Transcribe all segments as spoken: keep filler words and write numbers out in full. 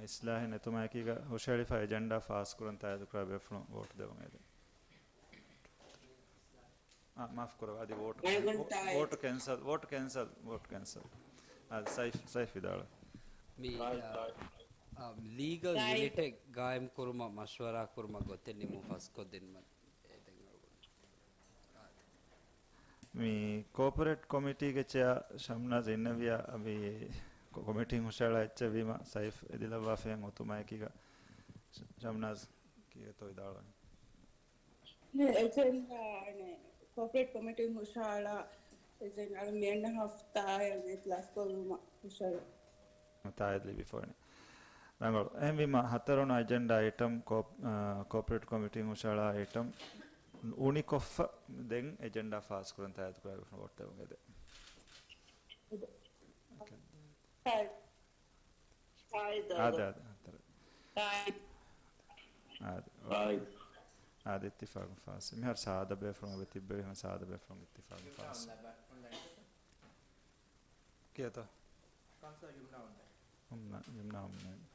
އިސްލާހެއް ނެތުމާއެކީގަ ހުށަހެޅިފަ އެޖެންޑާ ފާސްކުރަން ތާއީދުކުރާ ބޭފުޅުން ވޯޓް ދެވުން އެދެން. އާ، މާފުކުރައްވާ. އަދި ވޯޓް، ވޯޓް ކެންސަލް، ވޯޓް ކެންސަލް، ވޯޓް ކެންސަލް. އާ، ސައިފް، ސައިފް ވިދާޅުވި. މި، އާ، އާ، ލީގަލް ޔުނިޓެއް ގާއިމް ކުރުމަށް މަޝްވަރާ ކުރުމަށް ގޮތެއް ނިމުން ފަސްކޮށް ދިނުމަށް އެދެން އަޅުގަނޑު. މި ކޯޕަރޭޓް ކޮމިޓީގެ ޗެއާ ޝަމްނާޒް އިންނެވިޔާ، މި ކޮ-، ކޮމިޓީން ހުށަހަޅާ އެއްޗެއް ވީމަ، ސައިފް އެދިލައްވާފައި އޮތުމާއެކީގަ، ޝަ-، ޝަމްނާޒް ކީއްތޯ ވިދާޅުވަނީ؟ އެޖެންޑާ، އަނެ، ކޯޕަރޭޓް ކޮމިޓީން ހުށަހަޅާ އެޖެންޑާ މިއަންނަ ހަފްތާއެއް އިޚްލާޞްކޮށްލުމަށް ހުށަހަޅު. ތާއީދު ލިބިފައިވަނީ. ރަނގަޅު. އެހެންވީމަ، ހަތަރުވަނަ އެޖެންޑާ އައިޓަމް ކޯޕް-، އާ، ކޯޕަރޭޓް ކޮމިޓީން ހުށަހަޅާ އައިޓަމް އުނިކޮށްފަ ދެން އެޖެންޑާ ފާސްކުރަން ތާއީދުކުރާ ބޭފުޅުން ވޯޓް ދެވުން އެދެން. ތާއީދު. އާދެ، އާދެ، އާދެ. އާދެ. އާދެ، އިއްތިފާގުން ފާސް. މިހާރު ސާދަ ބޭފުޅުން އެބަ ތިއްބެވި ހަމަ ސާދަ ބޭފުޅުން އިއްތިފާގުން ފާސް. ކިޔަތޯ؟ ކައުންސިލަރ ޔުމްނާ އޮންނާނެ. ޔުމްނާ، ޔުމްނާ އޮންނާނެ.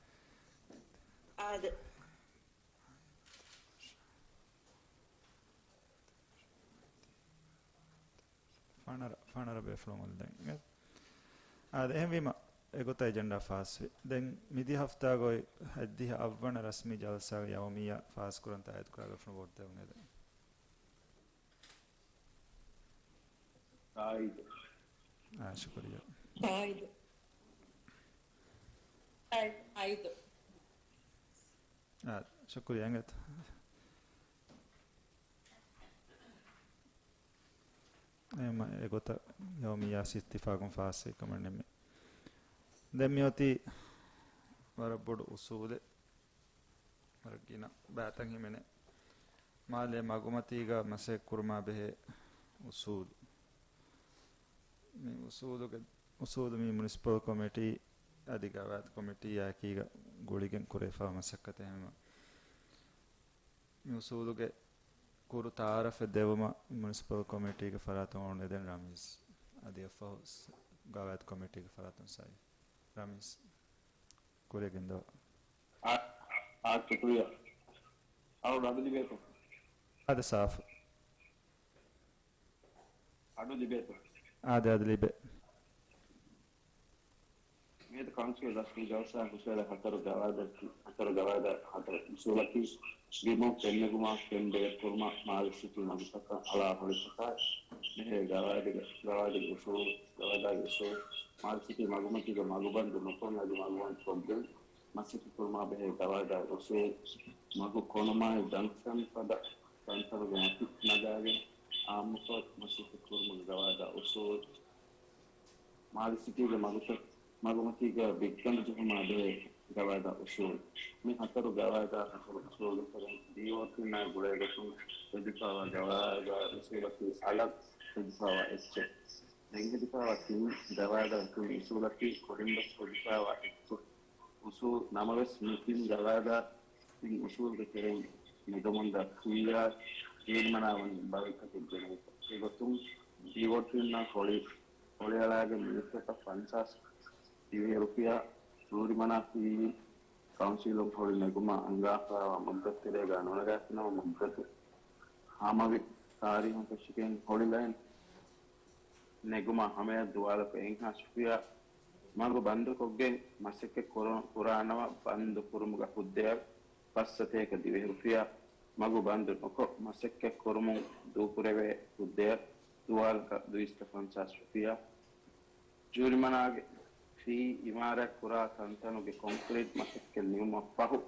އާދެ. ފަނަރަ، ފަނަރަ ބޭފުޅުން އޮތް ދެން. އާދެ، އެހެންވީމަ، އެގޮތަށް އެޖެންޑާ ފާސްވި. ދެން މިދިޔަ ހަފްތާގައި ހައްދިހަ އަށްވަނަ ރަސްމީ ޖަލްސާގެ ޔައުމިއްޔާ ފާސްކުރަން ތާއީދުކުރާ ބޭފުޅުން ވޯޓް ދެވުން އެދެން. ތާއީދު. އާ، ޝުކުރިއްޔާ. ތާއީދު. ތާއީދު. އާ، ޝުކުރިއްޔާ އިނގޭތޯ. އެހެންވީމަ އެގޮތަށް ޔައުމިއްޔާ އިއްތިފާގުން ފާސްވި ކަމަށް ނިންމި. ދެން މިއޮތީ ވަރަށް ބޮޑު އުސޫލެއް. ވަރަށް ގިނަ ބައިތައް ހިމެނޭ. މާލޭ މަގުމަތީގަ މަސައްކަތް ކުރުމާ ބެހޭ އުސޫލު. މި އުސޫލުގެ، އުސޫލު މި މުނިސިޕަލް ކޮމިޓީ އަދި ގަވާއިދު ކޮމިޓީއާ އެކީގަ ގުޅިގެން ކުރެވިފައިވާ މަސައްކަތެއް. އެހެންވީމަ މި އުސޫލުގެ ކުރު ތައާރަފެއް ދެވުމަށް މުނިސިޕަލް ކޮމިޓީގެ ފަރާތުން އޮންނަ އެދެން ރަމީޒް. އަދި އެއަށްފަހު ގަވާއިދު ކޮމިޓީގެ ފަރާތުން ސައިފް. ރަމީޒް. ކުރިއަށް ގެންދަވާ. އާ، އާ، ޝުކުރިއްޔާ. އަޅު އަޑު ލިބޭތޯ؟ އާދެ، ސާފު. އަޑު ލިބޭތޯ؟ އާދެ، އާދެ، ލިބޭ. މިއަދު ކައުންސިލް ރަސްމީ ޖަލްސާއިން ހުށަހެޅޭ ހަތަރު ގަވާއިދަކީ، ހަތަރު ގަވާއިދާ ހަތަރު އުސޫލަކީ، ބިމުން ފެންނެގުމާ، ފެން ބޭރުކުރުމާ، މާލެ ސިޓީ މަގުތަކަށް އަޅާ ހޮޅިތަކާ މެހޭ ގަވާއިދުގެ، ގަވާއިދުގެ އުސޫލު، ގަވާއިދާގެ އުސޫލު، މާލެ ސިޓީ މަގުމަތީގެ މަގުބަންދު ނުކޮށް އަދި މަގުބަންދު ކޮށްގެން، މަސައްކަތް ކުރުމާ ބެހޭ ގަވާއިދާގެ އުސޫލު، މަގު ކޮނުމާއި ޖަންކްޝަން ފަދަ ތަންތަނުގެ މަތި ނަގާގެން އާއްމުކޮށް މަސައްކަތް ކުރުމުގެ ގަވާއިދާ އުސޫލު، މާލެ ސިޓީގެ މަގުތައް، މަގުމަތީގަ ބިއްގަނޑު ޖެހުމާ ބެހޭ ގަވާއިދާ އުސޫލު. މި ހަތަރު ގަވާއިދާ ހަތަރު އުސޫލުގެ ތެރެއިން ޑީއޯޓީންނާ ގުޅޭގޮތުން ހެދިފައިވާ ގަވާއިދާ އުސޫލަކީ އަލަށް ހެދިފައިވާ އެއްޗެއް. ދެން ހެދިފައިވާ ތިން ގަވާއިދާ ތިން އުސޫލަކީ ކުރިން ވެސް ހެދިފައިވާ އެއްޗެއް. އުސޫލު ނަމަވެސް، މި ތިން ގަވާއިދާ ތިން އުސޫލުގެ ތެރެއިން ނިދަމުންދާ ފީއާ ޖޫރިމަނާވަން ބަލިކަތެއް ގެނެވިފަ. އެގޮތުން ޑީއޯޓީންނާ ހޮޅި، ހޮޅިއަޅާގެން މީސްތަކަށް ފަންސާސް ދިވެހި ރުފިޔާ ޖޫރިމަނާ ފީއިން ކައުންސިލުން ހޮޅި ނެގުމަށް އަންގާފައިވާ މުއްދަތު ތެރޭގަ ނުނަގާތި ނަމަ މުއްދަތު ހަމަވި ތާރީހުން ފެށިގެން ހޮޅި ލައިން ނެގުމާ ހަމަޔަށް ދުވާލަކު އެއްހާސް ރުފިޔާ މަގު ބަންދުކޮށްގެން މަސައްކަތް ކުރު-، ކުރާނަމަ ބަންދު ކުރުމުގަ ހުއްދަޔަށް ފަސް ސަތޭކަ ދިވެހި ރުފިޔާ، މަގު ބަންދު ނުކޮށް މަސައްކަތް ކުރުމުން ދޫކުރެވޭ ހުއްދަޔަށް ދުވާލަކަށް ދުއިސައްތަ ފަންސާސް ރުފިޔާ، ޖޫރިމަނާގެ ފީ އިމާރާތް ކުރާ ތަންތަނުގެ ކޮންކްރީޓް މަސައްކަތް ނިމުމަށް ފަހު،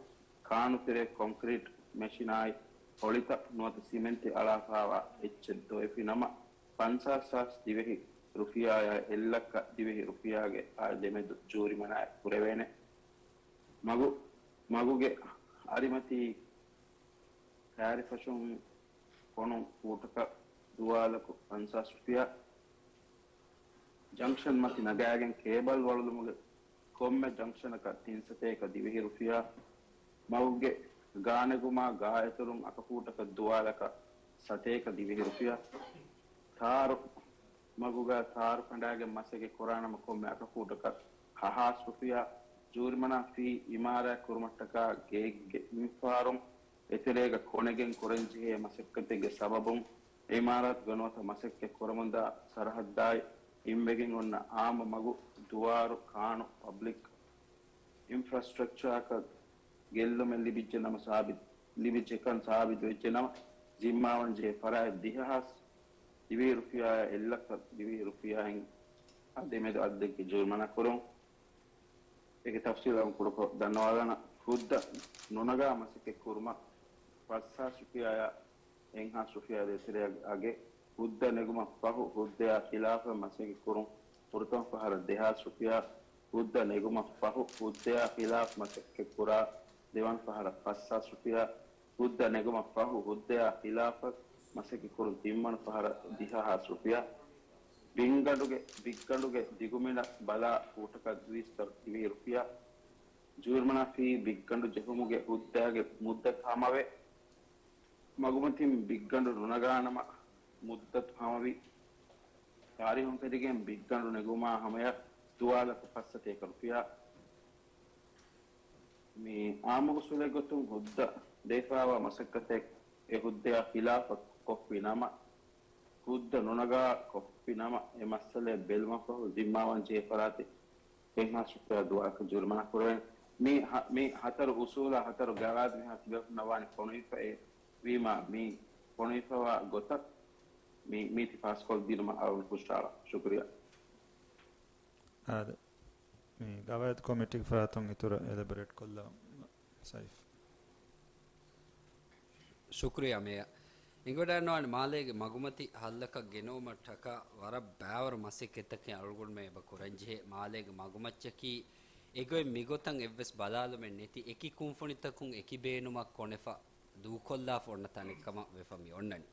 ކާނުތެރޭ ކޮންކްރީޓް މެޝިނާއި ހޮޅިތައް ނުވަތަ ސިމެންޓި އަޅާފާވާ އެއްޗެއް ދޮވެފި ނަމަ، ފަންސާސް ހާސް ދިވެހި ރުފިޔާއާ އެއްލައްކަ ދިވެހި ރުފިޔާގެ އާ ދެމެދު ޖޫރިމަނާއެއް ކުރެވޭނެ. މަގު، މަގުގެ އަރިމަތީ ކާރިފަށުން ފޮނުން ފޫޓަކަށް ދުވާލަކު ފަންސާސް ރުފިޔާ، ޖަންކްޝަން މަތި ނަގާގެން ކޭބަލް ވަޅުލުމުގެ ކޮންމެ ޖަންކްޝަނަކަށް ތިން ސަތޭކަ ދިވެހި ރުފިޔާ، މަގުގެ ގާނެގުމާ ގާއެތުރުން އަކަފޫޓަކަށް ދުވާލަކަށް ސަތޭކަ ދިވެހި ރުފިޔާ، ތާރު، މަގުގަ ތާރު ކަނޑާގެން މަސައްކަތް ކުރާނަމަ ކޮންމެ އަކަފޫޓަކަށް ހަ ހާސް ރުފިޔާ، ޖޫރިމަނާ ފީ އިމާރާތް ކުރުމަށްޓަކާ ގެއެއްގެ މިފަހަރުން އެތެރޭގަ ކޮނެގެން ކުރަންޖެހޭ މަސައްކަތެއްގެ ސަބަބުން އެ އިމާރާތުގަ ނުވަތަ މަސައްކަތް ކުރަމުންދާ ސަރަހައްދާއި އިންވެގެން އޮންނަ އާއްމު މަގު، ދުވާރު، ކާނު، ޕަބްލިކް އިންފްރާސްޓްރަކްޗާއަކަށް ގެއްލުމެއް ލިބިއްޖެ ނަމަ ސާބިތު، ލިބިއްޖެކަން ސާބިތުވެއްޖެ ނަމަ، ޒިންމާވަންޖެހޭ ފަރާތް ދިހަ ހާސް ދިވެހި ރުފިޔާއާ އެއްލައްކަ ދިވެހި ރުފިޔާއިން އަދި މެދު އަދަދެއްގެ ޖުރިމަނާ ކުރުން. އޭގެ ތަފްސީލް އަޅުން ކުޑަކޮށް ދަންނަވާލާނަން. ހުއްދަ ނުނަގާ މަސައްކަތް ކުރުމަށް ފަސް ހާސް ރުފިޔާއާ އެއް ހާސް ރުފިޔާ ދޭތެރެއަށް އަގެއް. ހުއްދަ ނެގުމަށް ފަހު ހުއްދަޔާ ޚިލާފަށް މަސައްކަތް ކުރުން ފުރަތަމަ ފަހަރަށް ދެހާސް ރުފިޔާ، ހުއްދަ ނެގުމަށް ފަހު ހުއްދަޔާ ޚިލާފް މަސައްކަތް ކުރާ ދެވަނަ ފަހަރަށް ފަސް ހާސް ރުފިޔާ، ހުއްދަ ނެގުމަށް ފަހު ހުއްދަޔާ ޚިލާފަށް މަސައްކަތް ކުރުން ތިންވަނަ ފަހަރަށް ދިހަ ހާސް ރުފިޔާ، ބިންގަނޑުގެ، ބިއްގަނޑުގެ ދިގުމިނަށް ބަލާ ފޫޓަކަށް ދުއިސައްތަ ދިވެހި ރުފިޔާ، ޖޫރިމަނާ ފީ ބިއްގަނޑު ޖެހުމުގެ ހުއްދައިގެ މުއްދަތު ހަމަވެ، މަގުމަތިން ބިއްގަނޑު ނުނަގާނަމަ މުއްދަތު ހަމަވި، ތާރީހުން ފެދިގެން ބިއްގަނޑު ނެގުމާ ހަމަޔަށް ދުވާލަކު ފައްސަތޭކަ ރުފިޔާ. މި އާއްމު އުސޫލެއްގޮތުން ހުއްދަ ދޭފައިވާ މަސައްކަތެއް އެ ހުއްދަޔާ ޚިލާފަށް ކޮށްފި ނަމަ، ހުއްދަ ނުނަގާ ކޮށްފި ނަމަ، އެ މައްސަލައެއް ބެލުމަށްފަހު ޒިންމާވަން ޖެހޭ ފަރާތެއް އެއް ހާސް ރުފިޔާ ދުވާލަކަށް ޖުރިމަނާ ކުރެވޭނެ. މި ހަ-، މި ހަތަރު އުސޫލާ ހަތަރު ގަވާއިދު މިހާ ތިބޭފުޅުންނަށް ވާނީ ފޮނުވިފަ އެ ވީމާ، މި ފޮނުވިފަވާ ގޮތަށް މި މީތި ފާސްކޮށްދިނުމަށް އަޅުގަނޑު ހުށަހަޅަން. ޝުކުރިއްޔާ. އާދެ، މި ގަވާއިދު ކޮމިޓީގެ ފަރާތުން އިތުރަށް އެލަބޮރޭޓް ކޮށްލަ ސައިފް. ޝުކުރިއްޔާ މޭޔަރ. އެނގިވަޑައިގަންނަވާނެ މާލޭގެ މަގުމަތި ހައްލަކަށް ގެނައުމަށްޓަކާ ވަރަށް ބައިވަރު މަސައްކަތްތަކެއް އަޅުގަނޑުމެން އެބަ ކުރަންޖެހޭ. މާލޭގެ މަގުމައްޗަކީ އެގޮތް މިގޮތަށް އެއްވެސް ބަލާލުމެއް ނެތި، އެކި ކުންފުނިތަކުން އެކި ބޭނުމަށް ކޮނެފަ ދޫކޮށްލާފަ އޮންނަ ތަނެއްކަމަށް ވެފަ މި އޮންނަނީ.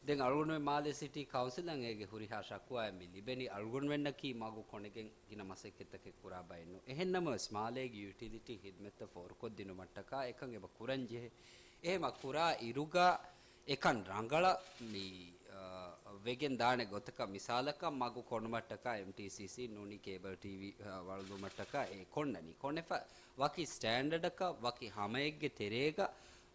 ދެން އަޅުގަނޑުމެން މާލޭ ސިޓީ ކައުންސިލަށް އޭގެ ހުރިހާ ޝަކުވާއެއް މި ލިބެނީ އަޅުގަނޑުމެންނަކީ މަގު ކޮނެގެން ގިނަ މަސައްކަތްތަކެއް ކުރާ ބައެއް ނޫން. އެހެން ނަމަވެސް މާލޭގެ ޔުޓިލިޓީ ޚިދުމަތްތައް ފޯރުކޮށްދިނުމަށްޓަކާ އެކަން އެބަ ކުރަންޖެހޭ. އެހެމަ ކުރާ އިރުގަ އެކަން ރަނގަޅަށް މި، އާ، ވެގެން ދާނެ ގޮތަކަށް މިސާލަކަށް މަގު ކޮނުމަށްޓަކާ އެމްޓީސީސީ ނޫނީ ކޭބަލް ޓީވީ، އާ، ވަޅުލުމަށްޓަކާ އެ ކޮންނަނީ. ކޮނެފަ ވަކި ސްޓޭންޑަޑަކަށް ވަކި ހަމައެއްގެ ތެރޭގަ،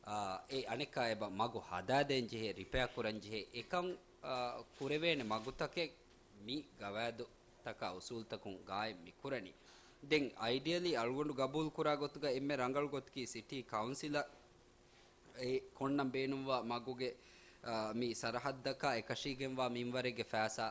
އާ، އެ އަނެއްކާ އެބަ މަގު ހަދާދޭން ޖެހޭ، ރިޕެއާ ކުރަން ޖެހޭ، އެކަން، އާ، ކުރެވޭނެ މަގުތަކެއް މި ގަވާއިދުތަކާ އުސޫލުތަކުން ގާއިމް މި ކުރަނީ. ދެން އައިޑިއަލީ އަޅުގަނޑު ގަބޫލު ކުރާ ގޮތުގަ އެންމެ ރަނގަޅު ގޮތަކީ ސިޓީ ކައުންސިލަށް އެ ކޮންނަން ބޭނުންވާ މަގުގެ، އާ، މި ސަރަހައްދަކާ އެކަށީގެންވާ މިންވަރެއްގެ ފައިސާ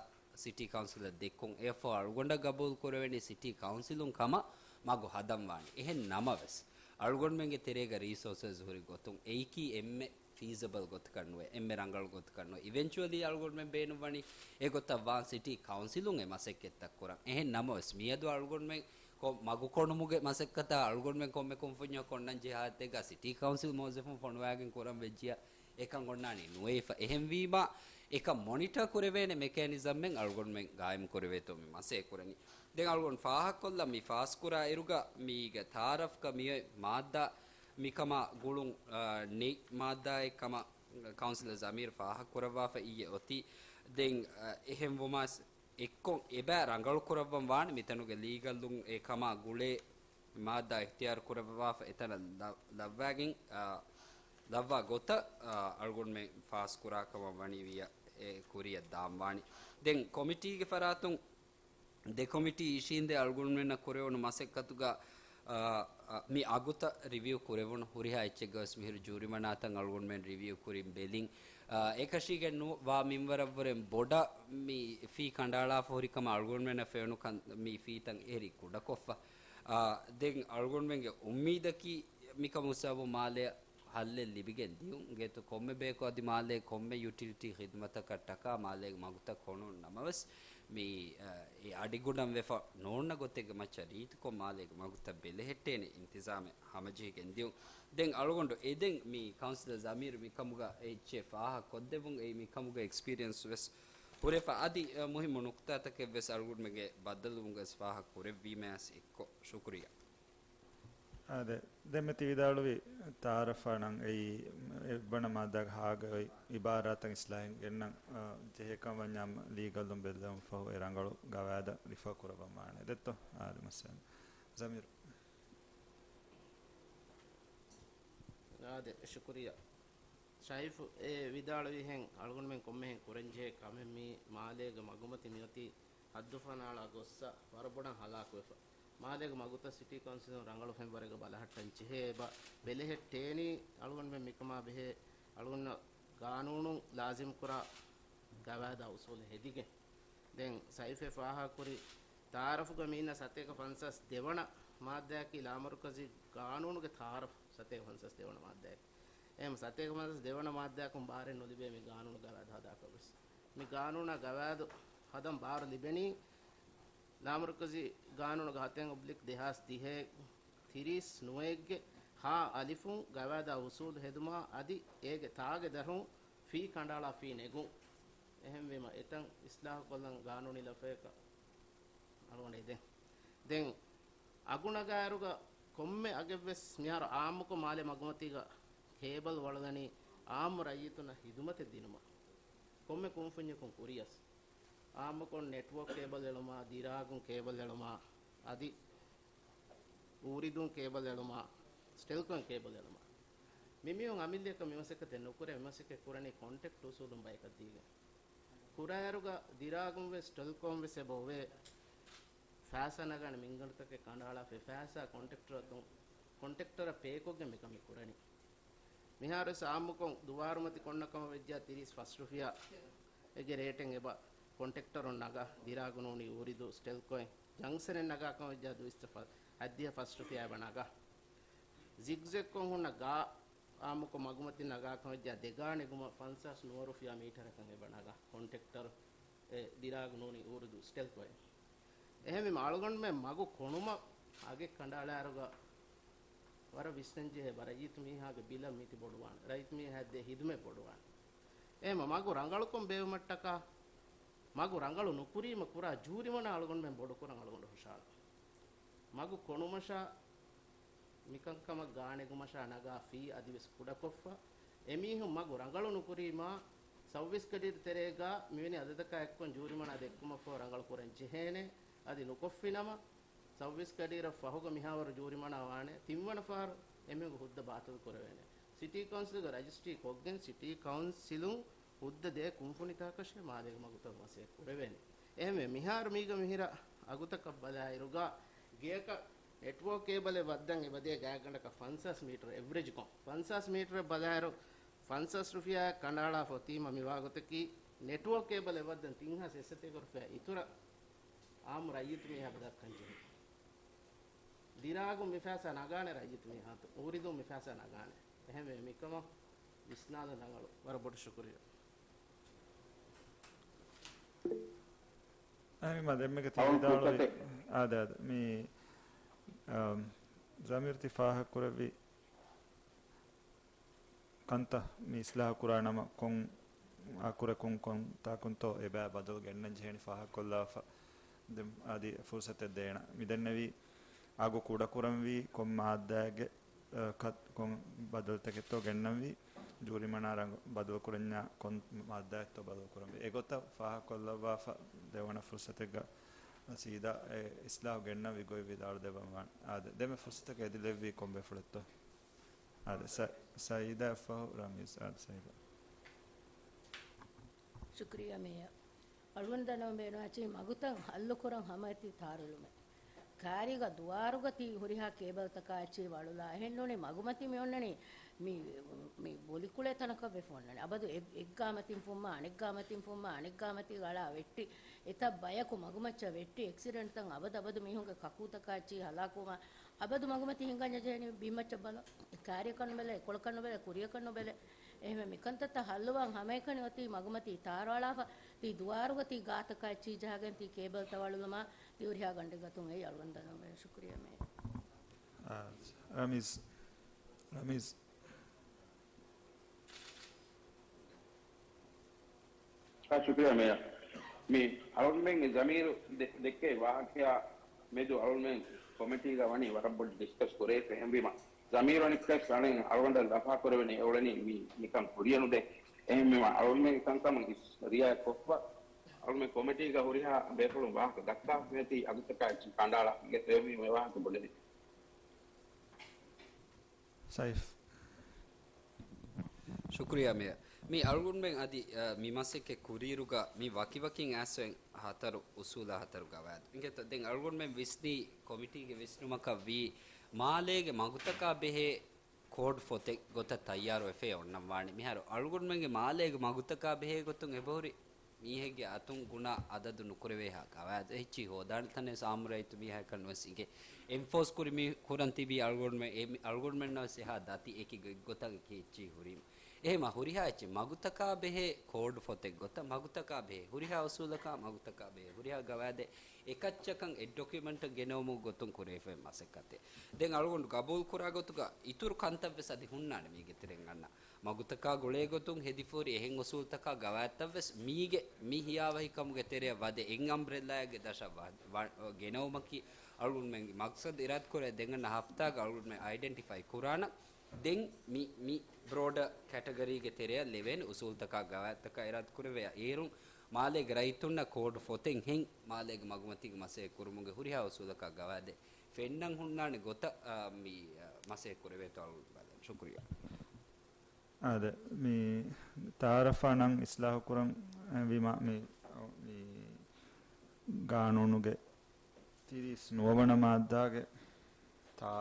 ސިޓީ ކައުންސިލަށް ދެއްކުން. އެއަށްފަހު އަޅުގަނޑަށް ގަބޫލު ކުރެވެނީ ސިޓީ ކައުންސިލުން ކަމަށް މަގު ހަދަން ވާނެ. އެހެން ނަމަވެސް، އަޅުގަނޑުމެންގެ ތެރޭގަ ރީސޯސަސް ހުރި ގޮތުން އެއީކީ އެންމެ ފީސަބަލް ގޮތަކަށް ނުވޭ، އެންމެ ރަނގަޅު ގޮތަކަށް ނުވޭ. އިވެންޗުއަލީ އަޅުގަނޑުމެން ބޭނުންވަނީ އެގޮތަށް ވާން ސިޓީ ކައުންސިލުން އެ މަސައްކަތްތައް ކުރަން. އެހެން ނަމަވެސް، މިއަދު އަޅުގަނޑުމެން ކޮ-، މަގު ކޮނުމުގެ މަސައްކަތާ އަޅުގަނޑުމެން ކޮންމެ ކުންފުންޏަކު ކޮންނަން ޖެހޭ ހާލަތެއްގަ ސިޓީ ކައުންސިލް މުވައްޒަފުން ފޮނުވާގެން ކުރަން ވެއްޖިޔާ އެކަން އޮންނާނީ ނުވެފަ. އެހެންވީމާ، އެކަން މޮނިޓާ ކުރެވޭނެ މެކޭނިޒަމެއް އަޅުގަނޑުމެން ގާއިމް ކުރެވޭތޯ މި މަސައްކަތް ކުރަނީ. ދެން އަޅުގަނޑު ފާހަގަކޮށްލަން މި ފާސްކުރާ އިރުގަ މީގެ ތާރަފްގަ މިއޮތް މާއްދާ މިކަމާ ގުޅުން، އާ، ނެތް މާއްދާއެއް ކަމަށް ކައުންސިލަރ ޒަމީރު ފާހަގަ ކުރައްވާފަ އިއްޔެ އޮތީ. ދެން، އަ، އެހެންވުމާސް އެއްކޮށް އެބަ ރަނގަޅު ކުރައްވަން ވާނެ މިތަނުގެ ލީގަލުން އެ ކަމާ ގުޅޭ މާއްދާ އިޚްތިޔާރު ކުރައްވާފަ އެތަނަށް ލަ-، ލައްވާގެން، އާ، ލައްވާ ގޮތަށް، އާ، އަޅުގަނޑުމެން ފާސް ކުރާ ކަމަށް ވަނީ ވިޔަ އެ ކުރިއަށް ދާން ވާނެ. ދެން ކޮމިޓީގެ ފަރާތުން ދެ ކޮމިޓީ އިށީނދެ އަޅުގަނޑުމެންނަށް ކުރެވުނު މަސައްކަތުގަ، އާ، އާ، މި އަގުތައް ރިވިއު ކުރެވުނު ހުރިހާ އެއްޗެއްގަވެސް މިހިރު ޖޫރިމަނާތައް އަޅުގަނޑުމެން ރިވިއު ކުރިން ބެލިން. އާ، އެކަށީގެން ނު-، ވާ މިންވަރަށްވުރެން ބޮޑަށް މި ފީ ކަނޑައަޅާފަ ހުރިކަމަށް އަޅުގަނޑުމެންނަށް ފެނުނު ކަން މި ފީތައް އެހެރީ ކުޑަކޮށްފަ. އާ، ދެން އަޅުގަނޑުމެންގެ އުއްމީދަކީ މިކަމުގެ ސަބަބުން މާލެ ހައްލެއް ލިބިގެން ދިޔުން. އިނގޭތޯ ކޮންމެ ބަޔަކު އަދި މާލޭ ކޮންމެ ޔުޓިލިޓީ ޚިދުމަތަކަށްޓަކާ މާލޭގެ މަގުތައް ކޮނުން ނަމަވެސް، މި، އަ، އެ އަޑިގުނޑަށް ވެފަ ނޯންނަ ގޮތެއްގެ މައްޗަށް ރީތިކޮށް މާލޭގެ މަގުތައް ބެލެހެއްޓޭނެ އިންތިޒާމެއް ހަމަޖެހިގެން ދިޔުން. ދެން އަޅުގަނޑު އެދެން މި ކައުންސިލަރ ޒަމީރު މިކަމުގަ އެއްޗެއް ފާހަގަ ކޮށްދެއްވުން. އެއީ މިކަމުގެ އެކްސްޕީރިއެންސް ވެސް ހުރެފަ އަދި، އަ، މުހިއްމު ނުކުތާތަކެއް ވެސް އަޅުގަނޑުމެންގެ ބައްދަލުވުމުގަ ވެސް ފާހަގަ ކުރެއްވީމަޔަސް އެއްކޮށް. ޝުކުރިއްޔާ. އާދެ، ދެންމެ ތި ވިދާޅުވި ތާރަފާނަން އެއީ އެއްވަނަ މާއްދާގެ ހާގައި އިބާރާތަށް އިސްލާހެއް ގެންނަން، އާ، ޖެހޭކަން ވަންޏާ ލީގަލުން ބެއްލެވުން ފަހު އެ ރަނގަޅު ގަވާއިދަށް ރިފާ ކުރައްވަން ވާނެ. ދެއްތޯ؟ އާދެ، މައްސަލަ. ޒަމީރު. އާދެ، ޝުކުރިއްޔާ. ޝައިފު އެ ވިދާޅުވިހެން އަޅުގަނޑުމެން ކޮންމެހެން ކުރަންޖެހޭ ކަމެއް މީ މާލޭގެ މަގުމަތި މިއޮތީ ހައްދުފަނާޅާ ގޮއްސަ ވަރަށް ބޮޑަށް ހަލާކުވެފަ. މާލޭގެ މަގުތައް ސިޓީ ކައުންސިލުން ރަނގަޅު ފެންވަރެއްގަ ބަލަހައްޓަން ޖެހޭ އެބަ ބެލެހެއްޓޭނީ އަޅުގަނޑުމެން މިކަމާ ބެހޭ އަޅުގަނޑަށް ގާނޫނުން ލާޒިމްކުރާ ގަވާއިދާ އުސޫލު ހެދިގެން. ދެން ސައިފެ ފާހަގަކުރި ތާރަފުގަ މީނަ ސަތޭކަ ފަންސާސް ދެވަނަ މާއްދާއަކީ ލާމަރުކަޒީ ގާނޫނުގެ ތާރަފު ސަތޭކަ ފަންސާސް ދެވަނަ މާއްދާއެއް. އެހެން ސަތޭކަ ފަންސާސް ދެވަނަ މާއްދާއަކުން ބާރެއް ނުލިބޭ މި ގާނޫނު ގަވާއިދު ހަދާކަށް ވެސް. މި ގާނޫނާ ގަވާއިދު ހަދަން ބާރު ލިބެނީ ލާމަރުކަޒީ ގާނޫނުގެ ހަތެއް އޮބްލިކް ދެހާސް ދިހައެއް ތިރީސް ނުވައެއްގެ ހާ އަލިފުން ގަވާއިދާ އުސޫލު ހެދުމާ އަދި އޭގެ ތާގެ ދަށުން ފީ ކަނޑައަޅާ ފީ ނެގުން. އެހެންވީމަ އެތަން އިސްލާހުކޮށްލަން ގާނޫނީ ލަފަޔަކަށް އަޅުގަނޑު އެދެން. ދެން އަގު ނަގާއިރުގަ ކޮންމެ އަގެއްވެސް މިހާރު އާއްމުކޮށް މާލެ މަގުމަތީގަ ކޭބަލް ވަޅުލަނީ އާއްމު ރައްޔިތުންނަށް ހިދުމަތެއް ދިނުމަށް. ކޮންމެ ކުންފުންޏަކުން ކުރިޔަސް އާއްމުކޮށް ނެޓްވޯކް ކޭބަލް އެޅުމާ، ދިރާގުން ކޭބަލް އެޅުމާ، އަދި އޫރިދޫން ކޭބަލް އެޅުމާ، ސްޓެލްކޯން ކޭބަލް އެޅުމާ. މިމީހުން އަމިއްލައަކަށް މިމަސައްކަތެއް ނުކުރޭ، މިމަސައްކަތް ކުރަނީ ކޮންޓްރެކްޓް އުސޫލުން ބަޔަކަށް ދީގެން. ކުރާއިރުގަ ދިރާގުން ވެސް ސްޓެލްކޯން ވެސް އެބަ އޮވޭ. ފައިސާ ނަގާނެ މިންގަނޑުތަކެއް ކަނޑައަޅާފައި ފައިސާ ކޮންޓްރެކްޓަރަށް ދުން، ކޮންޓްރެކްޓަރަށް ޕޭކޮށްގެން މިކަމެއް ކުރަނީ. މިހާރުވެސް އާއްމުކޮށް ދުވާރުމަތި ކޮންނަ ކަމަށް ވެއްޖާ ތިރީސް ފަސް ރުފިޔާ އޭގެ ރޭޓެއް އެބަ ކޮންޓްރެކްޓަރުން ނަގާ، ދިރާގު ނޫނީ އޫރިދޫ ސްޓެލްކޯއިން ޖަންކްޝަނެއް ނަގާ ކަމަށް ވެއްޖާ ދުއިސައްތަ ފަ-، ހަތްދިހަ ފަސް ރުފިޔާ އެބަ ނަގާ. ޒިގްޒެގްކޮށް ހުންނަ ގާ އާއްމުކޮށް މަގުމަތިން ނަގާ ކަމަށް ވެއްޖާ ދެގާ ނެގުމަށް ފަންސާސް ނުވަ ރުފިޔާ މީޓަރަކަށް އެބަ ނަގާ ކޮންޓްރެކްޓަރު އެ ދިރާގު ނޫނީ އޫރިދޫ ސްޓެލްކޯއިން. އެހެންވީމަ އަޅުގަނޑުމެން މަގު ކޮނުމަށް އަގެއް ކަނޑައަޅާއިރުގަ ވަރަށް ވިސްނަންޖެހޭ ރައްޔިތު މީހާގެ ބިލަށް މީތި ބޮޑުވާނެ. ރައްޔިތު މީހާ ދޭ ހިދުމަތް ބޮޑުވާނެ. އެހެންވީމަ މަގު ރަނގަޅުކޮށް ބޭއްވުމަށްޓަކާ މަގު ރަނގަޅު ނުކުރީމަ ކުރާ ޖޫރިމަނާ އަޅުގަނޑުމެން ބޮޑުކުރަން އަޅުގަނޑު ހުށަހަޅަން. މަގު ކޮނުމަށާ މިކަންކަމަށް ގާނެގުމަށާ ނަގާ ފީ އަދިވެސް ކުޑަކޮށްފަ، އެމީހުން މަގު ރަނގަޅު ނުކުރީމާ، ސައުވީސް ގަޑިއިރު ތެރޭގަ މިވެނި އަދަދަކާ އެއްކޮން ޖޫރިމަނާ ދެއްކުމަށްފަހު ރަނގަޅު ކުރަން ޖެހޭނެ. އަދި ނުކޮށްފިނަމަ، ސައުވީސް ގަޑިއިރަށް ފަހުގަ މިހާވަރު ޖޫރިމަނާ ވާނެ، ތިންވަނަ ފަހަރު އެމީހުންގެ ހުއްދަ ބާތިލް ކުރެވޭނެ. ސިޓީ ކައުންސިލްގަ ރަޖިސްޓްރީ ކޮށްގެން ސިޓީ ކައުންސިލުން ހުއްދަ ދޭ ކުންފުނިތަކަށޭ މާލޭގެ މަގުތައް މަސައްކަތް ކުރެވޭނެ. އެހެންވެ، މިހާރު މީގަ މިހިރަ އަގުތަކަށް ބަލާއިރުގަ، ގެއަކަށް ނެޓްވޯކް ކޭބަލެއް ވައްދަން އެބަދޭ ގާތްގަނޑަކަށް ފަންސާސް މީޓަރު އެވްރެޖްކޮށް، ފަންސާސް މީޓަރެއް ބަލާއިރު، ފަންސާސް ރުފިޔާއަށް ކަނޑައަޅާފަ އޮތީމަ މިވާގޮތަކީ، ނެޓްވޯކް ކޭބަލެއް ވައްދަން ތިން ހާސް އެއްސަތޭކަ ރުފިޔާ އިތުރަށް އާއްމު ރައްޔިތު މީހާ ބަދައްކަން ޖެހޭ. ދިރާގުން މި ފައިސާ ނަގާނެ ރައްޔިތު މީހާތޯ، އޫރިދޫން މި ފައިސާ ނަގާނެ. އެހެންވެ، މިކަމަށް ވިސްނާލަން ރަނގަޅު. ވަރަށް ބޮޑަށް ޝުކުރިއްޔާ. އަހަރެން މަ ދެންމެގެ ތި އަޅުން ވިދާޅުވި، ފުރުސަތެއް. އާދެ، އާދެ. މި، އަ، ޒަމީރު ތި ފާހަގަކުރެއްވި ކަންތައް މި އިސްލާހު ކުރާ ނަމަ، ކޮން އަކުރަކުން ކޮން ތާކުންތޯ އެބައި ބަދަލު ގެންނަން ޖެހެނީ ފާހަގަކޮށްލާފަ. ދެން އަދި ފުރުސަތެއް ދޭނަ. މި ދެންނެވީ އަގު ކުޑަކުރަންވީ ކޮން މާއްދާއެއްގެ، އަ، ކަ-، ކޮން ބަދަލުތަކެއްތޯ ގެންނަންވީ، ޖޫރިމަނާ ރަނގަޅު ބަދަލުކުރަންޏާ ކޮން މާއްދާއެއްތޯ ބަދަލުކުރަންވީ. އެގޮތަށް ފާހަގަކޮށްލައްވާފަ ދެވަނަ ފުރުސަތެއްގަ ސީދާ އެ އިސްލާހު ގެންނަންވީ ގޮތް ވިދާޅު ދެއްވަން ވާނެ. އާދެ، ދެންމެ ފުރުސަތަކަށް އެދިލެއްވީ ކޮންބޭފުޅެއްތޯ؟ އާދެ، ސަ-، ސައީދާ ފަހު ރަމީޒް. އާދެ، ސައީދާ. ޝުކުރިއްޔާ މޭޔަރ. އަޅުގަނޑު ދަންނަވަން ބޭނުންވާ އެއްޗެހި މަގުތައް ހައްލުކުރަން ހަމައެތި ތާރުލުމެއް. ކާރީގަ ދުވާރުގަ ތި ހުރިހާ ކޭބަލްތަކާ އެއްޗެހި ވަޅުލާ. އެހެންނޫނީ މަގުމަތި މި އޮންނަނީ މި، މި ބޮލިކުޅޭ ތަނަކަށް ވެފަ އޮންނަނީ. އަބަދު އެ-، އެއްގާމަތިން ފުއްމާ، އަނެއްގާމަތިން ފުއްމާ، އަނެއްގާމަތީގަ އަޅާ ވެއްޓި، އެތައް ބަޔަކު މަގުމައްޗަށް ވެއްޓި، އެކްސިޑެންޓްތައް އަބަދު އަބަދު މީހުންގެ ކަކޫތަކާ އެއްޗެހި ހަލާކުވުމާ، އަބަދު މަގުމަތި ހިނގަންޏާ ޖެހެނީ ބިންމައްޗަށް ބަލަ. ކާރިއަކަށް ނުބެލެ، ކޮޅަކަށް ނުބެލެ، ކުރިއަކަށް ނުބެލެ. އެހެންވެ، މިކަންތައްތައް ހައްލުވާން ހަމައެކަނި އޮތީ މަގުމަތީ ތާރު އަޅާފަ، ތި ދުވާރުގަ ތި ގާތަކާ އެއްޗިހި ޖަހަގެން ތި ކޭބަލްތައް ވަޅުލުމާ، ތި ހުރިހާ ގަނޑެއް ގަތުން އެއީ އަޅުގަނޑު ދަންނަވަން ބޭނުން. ޝުކުރިއްޔާ މޭ. އާ، ރަމީޒް، ރަމީޒް. އާ، ޝުކުރިއްޔާ މޭޔަރ. މި އަޅުގަނޑުމެންގެ ޒަމީރު ދެ-، ދެއްކޭ ވާހަކަޔާ މެދު އަޅުގަނޑުމެން ކޮމިޓީގަ ވަނީ ވަރަށް ބޮޑު ޑިސްކަސް ކުރޭ. އެހެންވީމަ، ޒަމީރު އަނެއްކާވެސް އަޅެން އަޅުގަނޑަށް ލަފާ ކުރެވެނީ އެއުޅެނީ މި ނިކަން ކުރިޔަށް ނުދޭ. އެހެންވީމަ، އަޅުގަނޑުމެންގެ ކަންކަމަށް އިސް ރިއާޔަތް ކޮށްފަ، އަޅުގަނޑުމެން ކޮމިޓީގަ ހުރިހާ ބޭފުޅުން ވާހަކަ ދައްކާ ނެތި އަގުތަކާ އެއްޗެއް ކަނޑައަޅާ ގެ ތެރެވީމަ ވާހަކަ ބޮޑެވި. ސައިފް. ޝުކުރިއްޔާ މޭޔަރ. މި އަޅުގަނޑުމެން އަދި، އަ، މި މަސައްކަތް ކުރިއިރުގަ މި ވަކިވަކިން އައިސްފައި ހަތަރު އުސޫލާ ހަތަރު ގަވާއިދު. އިނގޭތޯ، ދެން އަޅުގަނޑުމެން ވިސްނީ ކޮމިޓީގެ ވިސްނުމަކަށް ވީ، މާލޭގެ މަގުތަކާ ބެހޭ ކޯޑް ފޮތެއް ގޮތަށް ތައްޔާރުވެފައި އޮންނަން ވާނެ. މިހާރު އަޅުގަނޑުމެންގެ މާލޭގެ މަގުތަކާ ބެހޭ ގޮތުން އެބަހުރި މީހެއްގެ އަތުން ގުނަ އަދަދު ނުކުރެވޭހާ ގަވާއިދު އެއްޗިހި ހޯދާނެ ތަނެއް ސާމުރައްޔިތު މީހާއަކަށް ނުވެސް އިނގޭ. އެންފޯސް ކުރި މީ ކުރަން ތިބީ އަޅުގަނޑުމެން، އެ މި-، އަޅުގަނޑުމެންނަށް ވެސް އެހާ ދަތި އެކި ގޮތްގޮތަށް އެކި އެއްޗިހި ހުރީމަ. އެހެމަ ހުރިހާ އެއްޗެއް މަގުތަކާ ބެހޭ ކޯޑް ފޮތެއް ގޮތަށް މަގުތަކާ ބެހޭ ހުރިހާ އުސޫލަކާ މަގުތަކާ ބެހޭ ހުރިހާ ގަވާއިދެއް އެކައްޗަކަށް އެއް ޑޮކިއުމެންޓަށް ގެނައުމުގެ ގޮތުން ކުރެވިފައި މަސައްކަތެއް. ދެން އަޅުގަނޑު ގަބޫލު ކުރާ ގޮތުގަ އިތުރު ކަންތައް ވެސް އަދި ހުންނާނެ މީގެ ތެރެއިން އަންނަ. މަގުތަކާ ގުޅޭ ގޮތުން ހެދިފަހުރި އެހެން އުސޫލުތަކާ ގަވާއިދުތައް ވެސް މީގެ މި ހިޔާވަހިކަމުގެ ތެރެއަށް ވަދެ އެއް އަމްބްރެލާއެއްގެ ދަށަށް ވަ-، ވަ-، ގެނައުމަކީ އަޅުގަނޑުމެންގެ މަގްސަދު އިރާދަކުރޭ. ދެން އަންނަ ހަފްތާގަ އަޅުގަނޑުމެން އައިޑެންޓިފައި ކުރާނަން. ދެން މި، މި ބްރޯޑަ ކެޓަގަރީގެ ތެރެއަށް ލެވޭނެ އުސޫލުތަކާ ގަވާއިދުތަކާ އިރާދަކުރެވޭ. އޭރުން މާލޭގެ ރައްޔިތުންނަށް ކޯޑް ފޮތެއް ހެން މާލޭގެ މަގުމަތީގެ މަސައްކަތް ކުރުމުގެ ހުރިހާ އުސޫލަކާ ގަވާއިދެއް ފެންނަން ހުންނާނެ ގޮތަށް، އާ، މި، އާ، މަސައްކަތް ކުރެވޭތޯ އަޅުގަނޑު ބަލަން. ޝުކުރިއްޔާ. އާދެ، މި ތައާރަފާ ނަން އިސްލާހު ކުރަން، އެ، ވީމާ، މި، މި ގާނޫނުގެ ތިރީސް ނުވަވަނަ މާއްދާގެ ތާ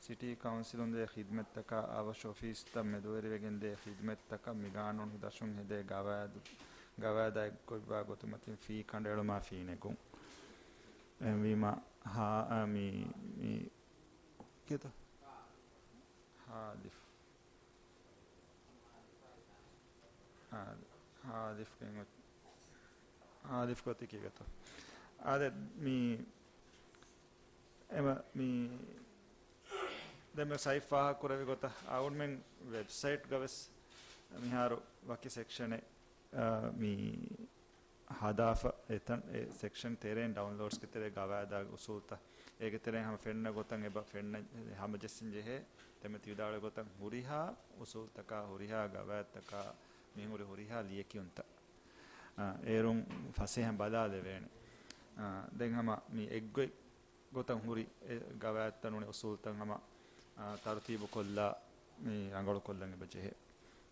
ސިޓީ ކައުންސިލުން ދޭ ޚިދްމަތްތަކާ އަވަށު އޮފީސްތައް މެދުވެރިވެގެން ދޭ ޚިދްމަތްތަކަށް މި ގާނޫނު ދަށުން ހެދޭ ގަވާއިދު، ގަވާއިދާ އެއްކޮށްވާ ގޮތުމަތިން ފީ ކަނޑައެޅުމާ ފީ ނެގުން. އެހެންވީމާ، ހާ، އާ، މި، މި، ކިތަ؟ ހާލިފް. އާ، ހާލިފް ގެން އޮތް-، ހާލިފް ގޮތީ ކީގަތޯ؟ އާދެ، މި، އެމަ، މި، ދެން މި ސައިފް ފާހަގަކުރެވި ގޮތަށް އަޅުގަނޑުމެން ވެބްސައިޓްގަ ވެސް މިހާރު ވަކި ސެކްޝަނެއް، އާ، މި ހަދާފަ އެތަން އެ ސެކްޝަން ތެރެއިން ޑައުންލޯޑްސްގެ ތެރޭ ގަވާއިދާގެ އުސޫލްތައް އޭގެ ތެރެއިން ހަމަ ފެންނަ ގޮތަށް އެބަ ފެންނަ ހަމަޖެއްސިން ޖެހޭ. ދެން މި ތި ވިދާޅުވި ގޮތަށް ހުރިހާ އުސޫލްތަކާ ހުރިހާ ގަވާއިދުތަކާ މިހުރި ހުރިހާ ލިޔެކިޔުންތައް، އާ، އޭރުން ފަސޭހަ ބަލާލެވޭނެ. އާ، ދެން ހަމަ މި އެއްގޮތް ގޮތަށް ހުރި އެ ގަވާއިދުތައް ނޫނީ އުސޫލްތައް ހަމަ، އާ، ތަރުތީބު ކޮށްލާ މި ރަނގަޅު ކޮށްލަން އެބަ ޖެހޭ.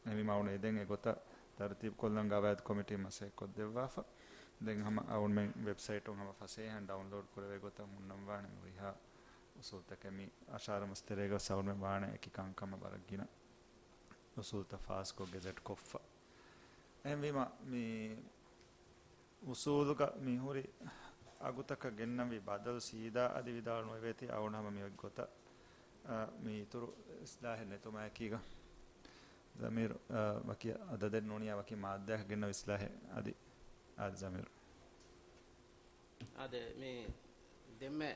އެހެންވީމާ އަޅުގަނޑު އެދެން އެގޮތަށް ތަރުތީބު ކޮށްލަން ގަވާއިދު ކޮމިޓީ މަސައްކަތް ކޮށްދެއްވާފަ. ދެން ހަމަ އަޅުގަނޑުމެން ވެބްސައިޓުން ހަމަ ފަސޭހައިން ޑައުންލޯޑް ކުރެވޭ ގޮތަށް ހުންނަންވާނެ ހުރިހާ އުސޫލްތަކެއް. މި އަށާރަ މަސް ތެރޭގަ ވެސް އަޅުގަނޑުމެން ވާނެ އެކި ކަންކަމަށް ވަރަށް ގިނަ އުސޫލްތައް ފާސްކޮށް ގެޒެޓް ކޮށްފަ. އެހެންވީމާ މި އުސޫލުގަ މިހުރި އަގުތަކަށް ގެންނަންވީ ބަދަލު ސީދާ އަދި ވިދާޅު ނުވެވޭތީ އަޅުގަނޑު ހަމަ މި އޮތް ގޮތަށް، އަ، މި އިތުރު އިސްލާހެއް ނެތުމާއެކީގަ. ޒަމީރު، އަ، ވަކި އަދަދެއް ނޫނިއްޔާ ވަކި މާއްދާއަކަށް ގެންނަ އިސްލާހެއް އަދި، އާދެ ޒަމީރު. އާދެ، މި ދެންމެ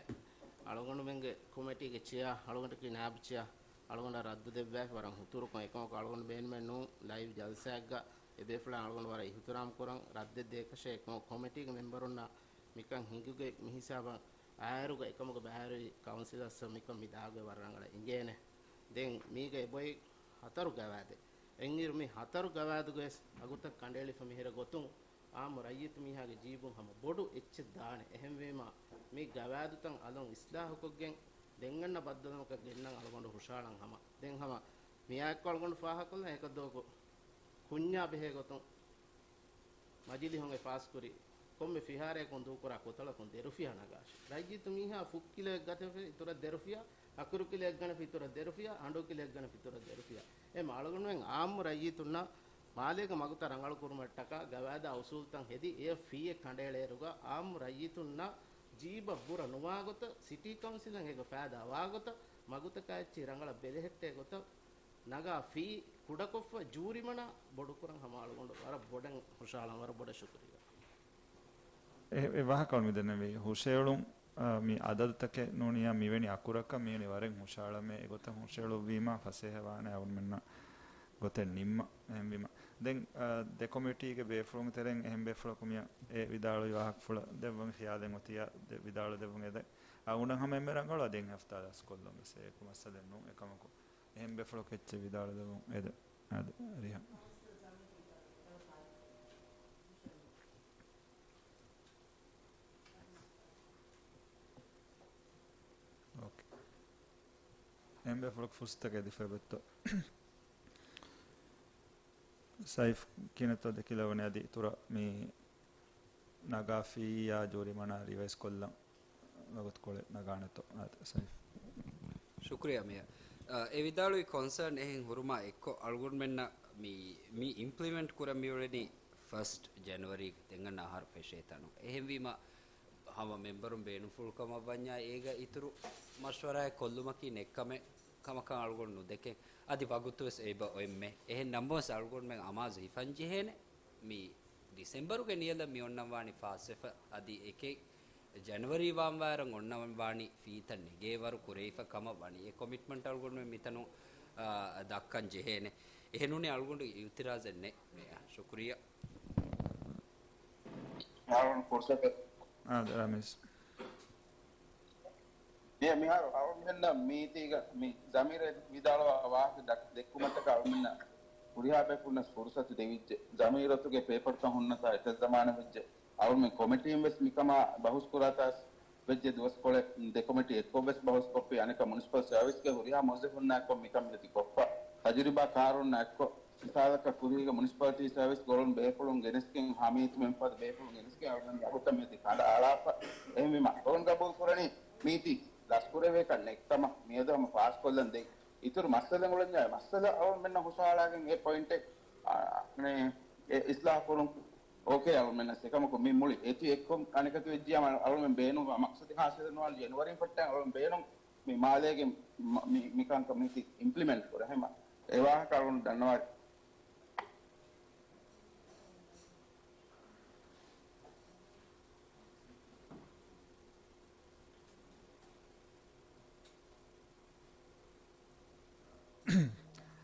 އަޅުގަނޑުމެންގެ ކޮމިޓީގެ ޗެއާ، އަޅުގަނޑަކީ ނާއިބު ޗެއާ، އަޅުގަނޑަށް ރައްދު ދެއްވާފަ ވަރަށް ހުތުރުކޮށް، އެކަމަކު އަޅުގަނޑު ބޭނުމެއް ނޫން ލައިވް ޖަލްސާއެއްގަ އެބޭފުޅާ އަޅުގަނޑު ވަރަށް އިހުތިރާމް ކުރަން، ރައްދެއް ދޭކަށޭ. އެކަމަކު ކޮމިޓީގެ މެމްބަރުންނަށް މިކަން ހިނގުގެ މިހިސާބަށް އާއިރުގަ އެކަމުގަ ބައިވެރި ކައުންސިލަރސް މިކަން މި ދާގޮތް ވަރަށް ރަނގަޅަށް އިނގޭނެ. ދެން މީގަ އެބައޮތް ހަތަރު ގަވާއިދެއް. އެއްއިރު މި ހަތަރު ގަވާއިދުގަވެސް އަގުތައް ކަނޑައެޅިފަ މިހިރަ ގޮތުން އާއްމު ރައްޔިތު މީހާގެ ޖީބުން ހަމަ ބޮޑު އެއްޗެއް ދާނެ. އެހެންވީމާ، މި ގަވާއިދުތައް އަލުން އިސްލާހުކޮށްގެން ދެން އަންނަ ބައްދަލުވުމަކަށް ގެންނަން އަޅުގަނޑު ހުށަހަޅަން ހަމަ. ދެން ހަމަ މިއާއެއްކޮށް އަޅުގަނޑު ފާހަގަކޮށްލަން އެކަދޯކު ކުންޏާ ބެހޭ ގޮތުން މަޖިލީހުން އެ ފާސްކުރި ކޮންމެ ފިހާރައަކުން ދޫކުރާ ކޮތަޅަކުން ދެރުފިޔާ ނަގާށި. ރައްޔިތު މީހާ ފުށް ކިލޯއެއް ގަތެފަ އިތުރަށް ދެރުފިޔާ، އަކުރު ކިލޯއެއް ގަނެފަ އިތުރަށް ދެރުފިޔާ، އަނޑޫ ކިލޯއެއް ގަނެފަ އިތުރަށް ދެރުފިޔާ. އެހެން އަޅުގަނޑުމެން އާއްމު ރައްޔިތުންނަށް މާލޭގެ މަގުތައް ރަނގަޅު ކުރުމަށްޓަކާ ގަވާއިދާ އުސޫލްތައް ހެދި އެ ފީއެއް ކަނޑައެޅޭއިރުގަ އާއްމު ރައްޔިތުންނަށް ޖީބަށް ބުރަ ނުވާގޮތަށް ސިޓީ ކައުންސިލަށް އޭގަ ފައިދާ ވާގޮތަށް މަގުތަކާ އެއްޗެހި ރަނގަޅަށް ބެލެހެއްޓޭ ގޮތަށް ނަގާ ފީ ކުޑަކޮށްފަ ޖޫރިމަނާ ބޮޑުކުރަން ހަމަ އަޅުގަނޑު ވަރަށް ބޮޑަށް ހުށަހަޅަން، ވަރަށް ބޮޑަށް ޝުކުރިއްޔާ. އެ، އެ ވާހަކަ މި ދެންނެވި ހުށައެޅުން، އާ، މި އަދަދުތަކެއް ނޫނިއްޔާ މިވެނި އަކުރަކަށް މިވެނި ވަރެއް ހުށަހަޅަމޭ އެގޮތަށް ހުށައެޅުއްވީމާ ފަސޭހަވާނެ އަޅުގަނޑުމެންނަށް ގޮތެއް ނިންމަ. އެހެންވީމަ ދެން، އާ، ދެ ކޮމިޓީގެ ބޭފުޅުން ތެރެއިން އެހެން ބޭފުޅަކު މިޔަ އެ ވިދާޅުވި ވާހަކަފުޅަށް ދެއްވަން ޚިޔާލެއް އޮތިޔާ ދެ ވިދާޅު ދެއްވުން އެދެ. އަޅުގަނޑަށް ހަމަ އެންމެ ރަނގަޅު އަދި އެން ހަފްތާ ދަސްކޮށްލުން ވެސް އެކު މައްސަލައެއް ނޫން. އެކަމަކު އެހެން ބޭފުޅަކު އެއްޗެއް ވިދާޅު ދެއްވުން އެދެ. އަދި ރިހާން. އޯކޭ. އެހެން ބޭފުޅަކު ފުރުސަތަކަށް އެދިފައި ބެއްތޯ. ސައިފް ކިނެތޯ ދެކިލަވަނީ އަދި އިތުރަށް މި ނަގާފިއްޔާ ޖޫރިމަނާ ރިވައިސް ކޮށްލަން ވަގުތުކޮޅެއް ނަގާނެތޯ؟ އާދެ، ސައިފް. ޝުކުރިއްޔާ މޭޔަރ. އާ، އެ ވިދާޅުވި ކޮންސާން އެހެން ހުރުމާ އެއްކޮށް އަޅުގަނޑުމެންނަށް މި، މި އިމްޕްލިމެންޓް ކުރަން މިއުޅެނީ ފަސްޓް ޖެނުއަރީގެ ދެން އަންނަ އަހަރު ފެށޭ ތަނުން. އެހެންވީމަ ހަމަ މެމްބަރުން ބޭނުންފުޅު ކަމަށް ވަންޏާ އޭގަ އިތުރު މަޝްވަރާއެއް ކޮށްލުމަކީ ނެއްކަމެއް ކަމަކަށް އަޅުގަނޑު ނުދެކެން. އަދި ވަގުތުވެސް އެބަ އޮތްމެ. އެހެން ނަމަވެސް އަޅުގަނޑުމެން އަމާޒު ހިފަން ޖެހޭނެ. މި ޑިސެމްބަރުގެ ނިޔަލަށް މި އޮންނަން ވާނީ ފާސްވެފަ. އަދި އެކެއް ޖަނަވަރީ ވާންވާއިރަށް އޮންނަން ވާނީ ފީތައް ނެގޭވަރު ކުރެވިފަ ކަމަށް ވަނީ. އެ ކޮމިޓްމަންޓް އަޅުގަނޑުމެން މިތަނުން، އާ، ދައްކަން ޖެހޭނެ. އެހެންނޫނީ އަޅުގަނޑު އިއުތިރާޒެއް ނެތް މޭޔަރ. ޝުކުރިއްޔާ. އަޅުގަނޑު ފުރުސަތެއް. އާދެ، ރަމީޒް. މި-، މިހާރު އަޅުމެންނަށް މީތީގަ މި ޒަމީރު ވިދާޅުވާ ވާހަކަ ދައް-، ދެއްކުމަށްޓަކާ އަޅުމެންނަށް ހުރިހާ ބޭފުޅުންނަށް ފުރުސަތު ދެވިއްޖެ. ޒަމީރު އޮތުގެ ޕޭޕަރުތައް ހުންނަތާ އެތައް ޒަމާނެއް ވެއްޖެ. އަޅުމެން ކޮމިޓީން ވެސް މިކަމާ ބަހުސް ކުރާތާސް ވެއްޖެ ދުވަސްކޮޅެއް ދެ ކޮމިޓީ އެއްކޮށް ވެސް ބަހުސް ކޮށްފި. އަނެކަ މުނިސިޕަލް ސަރވިސްގެ ހުރިހާ މުވައްޒަފުންނާ އެއްކޮށް މިކަން މިއޮތީ ކޮށްފަ. ތަޖުރިބާ ކާރުންނާ އެއްކޮށް، މިސާލަކަށް ކުރީގެ މުނިސިޕަލިޓީ ސަރވިސް ގޮޅުން ބޭފުޅުން ގެނެސްގެން ހަމީތުމެން ފަދަ ބޭފުޅުން ގެނެސްގެން އަޅުގަނޑު ވަގުތަށް މިއޮތީ ކަނޑައަޅާފަ. އެހެންވީމަ އަޅުގަނޑު ގަބޫލު ކުރަނީ މީތި ލަސްކުރެވޭކަށް ނެތްކަމަށް މިއަދު ހަމަ ފާސްކޮށްލަން ދެން. އިތުރު މައްސަލަ އުޅެންޏާ މައްސަލަ އަޅުގަނޑުމެންނަށް ހުށަހަޅާގެން އެ ޕޮއިންޓެއް، އާ، އެ އިސްލާހު ކުރުން. އޯކޭ، އަޅުމެންނަށް އެކަމަކު މި މުޅި އެތި އެއްކޮށް އަނެކަތި ވެއްޖިޔާމަ އަޅުމެން ބޭނުންވާ މަޤްޞަދު ހާސިލެއް ނުވާން ޖެނުއަރީން ފައްޓަން އަޅުމެން ބޭނުން މި މާލޭގެ މ-، މި، މިކަންކަން މީތި އިމްޕްލިމެންޓް ކުރޭ. ހަމަ އެ ވާހަކަ އަޅުގަނޑު ދަންނަވާ.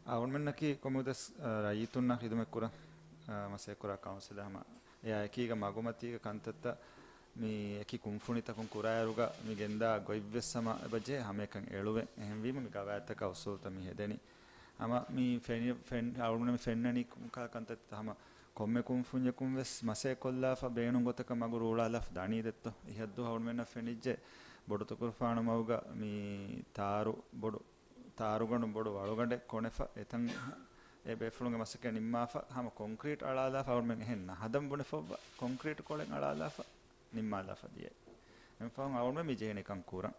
އަޅުގަނޑުމެންނަކީ ކޮންމެވެސް، އަ، ރައްޔިތުންނަށް ޚިދުމަތް ކުރަން، އަ، މަސައްކަތް ކުރާ ކައުންސިލެއް. ހަމަ އެއާ އެކީގަ މަގުމަތީގަ ކަންތައްތައް މި އެކި ކުންފުނިތަކުން ކުރާއިރުގަ މި ގެންދާ ގޮތްވެސް ހަމަ އެބަޖެހޭ ހަމައެކަން އެޅުވެ. އެހެންވީމަ މި ގަވާއިދުތަކާ އުސޫލުތައް މި ހެދެނީ. ހަމަ މި ފެނި-، ފެން-، އަޅުގަނޑު މި ފެންނަނީ ކަ-، ކަންތައްތައް ހަމަ ކޮންމެ ކުންފުންޏަކުން ވެސް މަސައްކަތް ކޮށްލާފަ ބޭނުން ގޮތަކަށް މަގު ރޫޅާލާފަ ދާނީ ދެއްތޯ؟ އިހަށްދު އަޅުގަނޑުމެންނަށް ފެނިއްޖެ ބޮޑުތުކުރުފާނު މަގުގަ މި ތާރު ބޮޑު، ތާރުގަނޑު ބޮޑު ވަޅުގަނޑެއް ކޮނެފަ އެތަން އެ ބޭފުޅުންގެ މަސައްކަތް ނިންމާފަ ހަމަ ކޮންކްރީޓް އަޅާލާފަ އަޅުގަނޑުމެން އެހެން ނަހަދަން ބުނެފައްވާ ކޮންކްރީޓް ކޮޅެއް އަޅާލާފަ ނިންމާލާފަ ދިޔައީ. އެމަ ފަހުން އަޅުގަނޑުމެން މި ޖެހެނީ ކަން ކުރަން.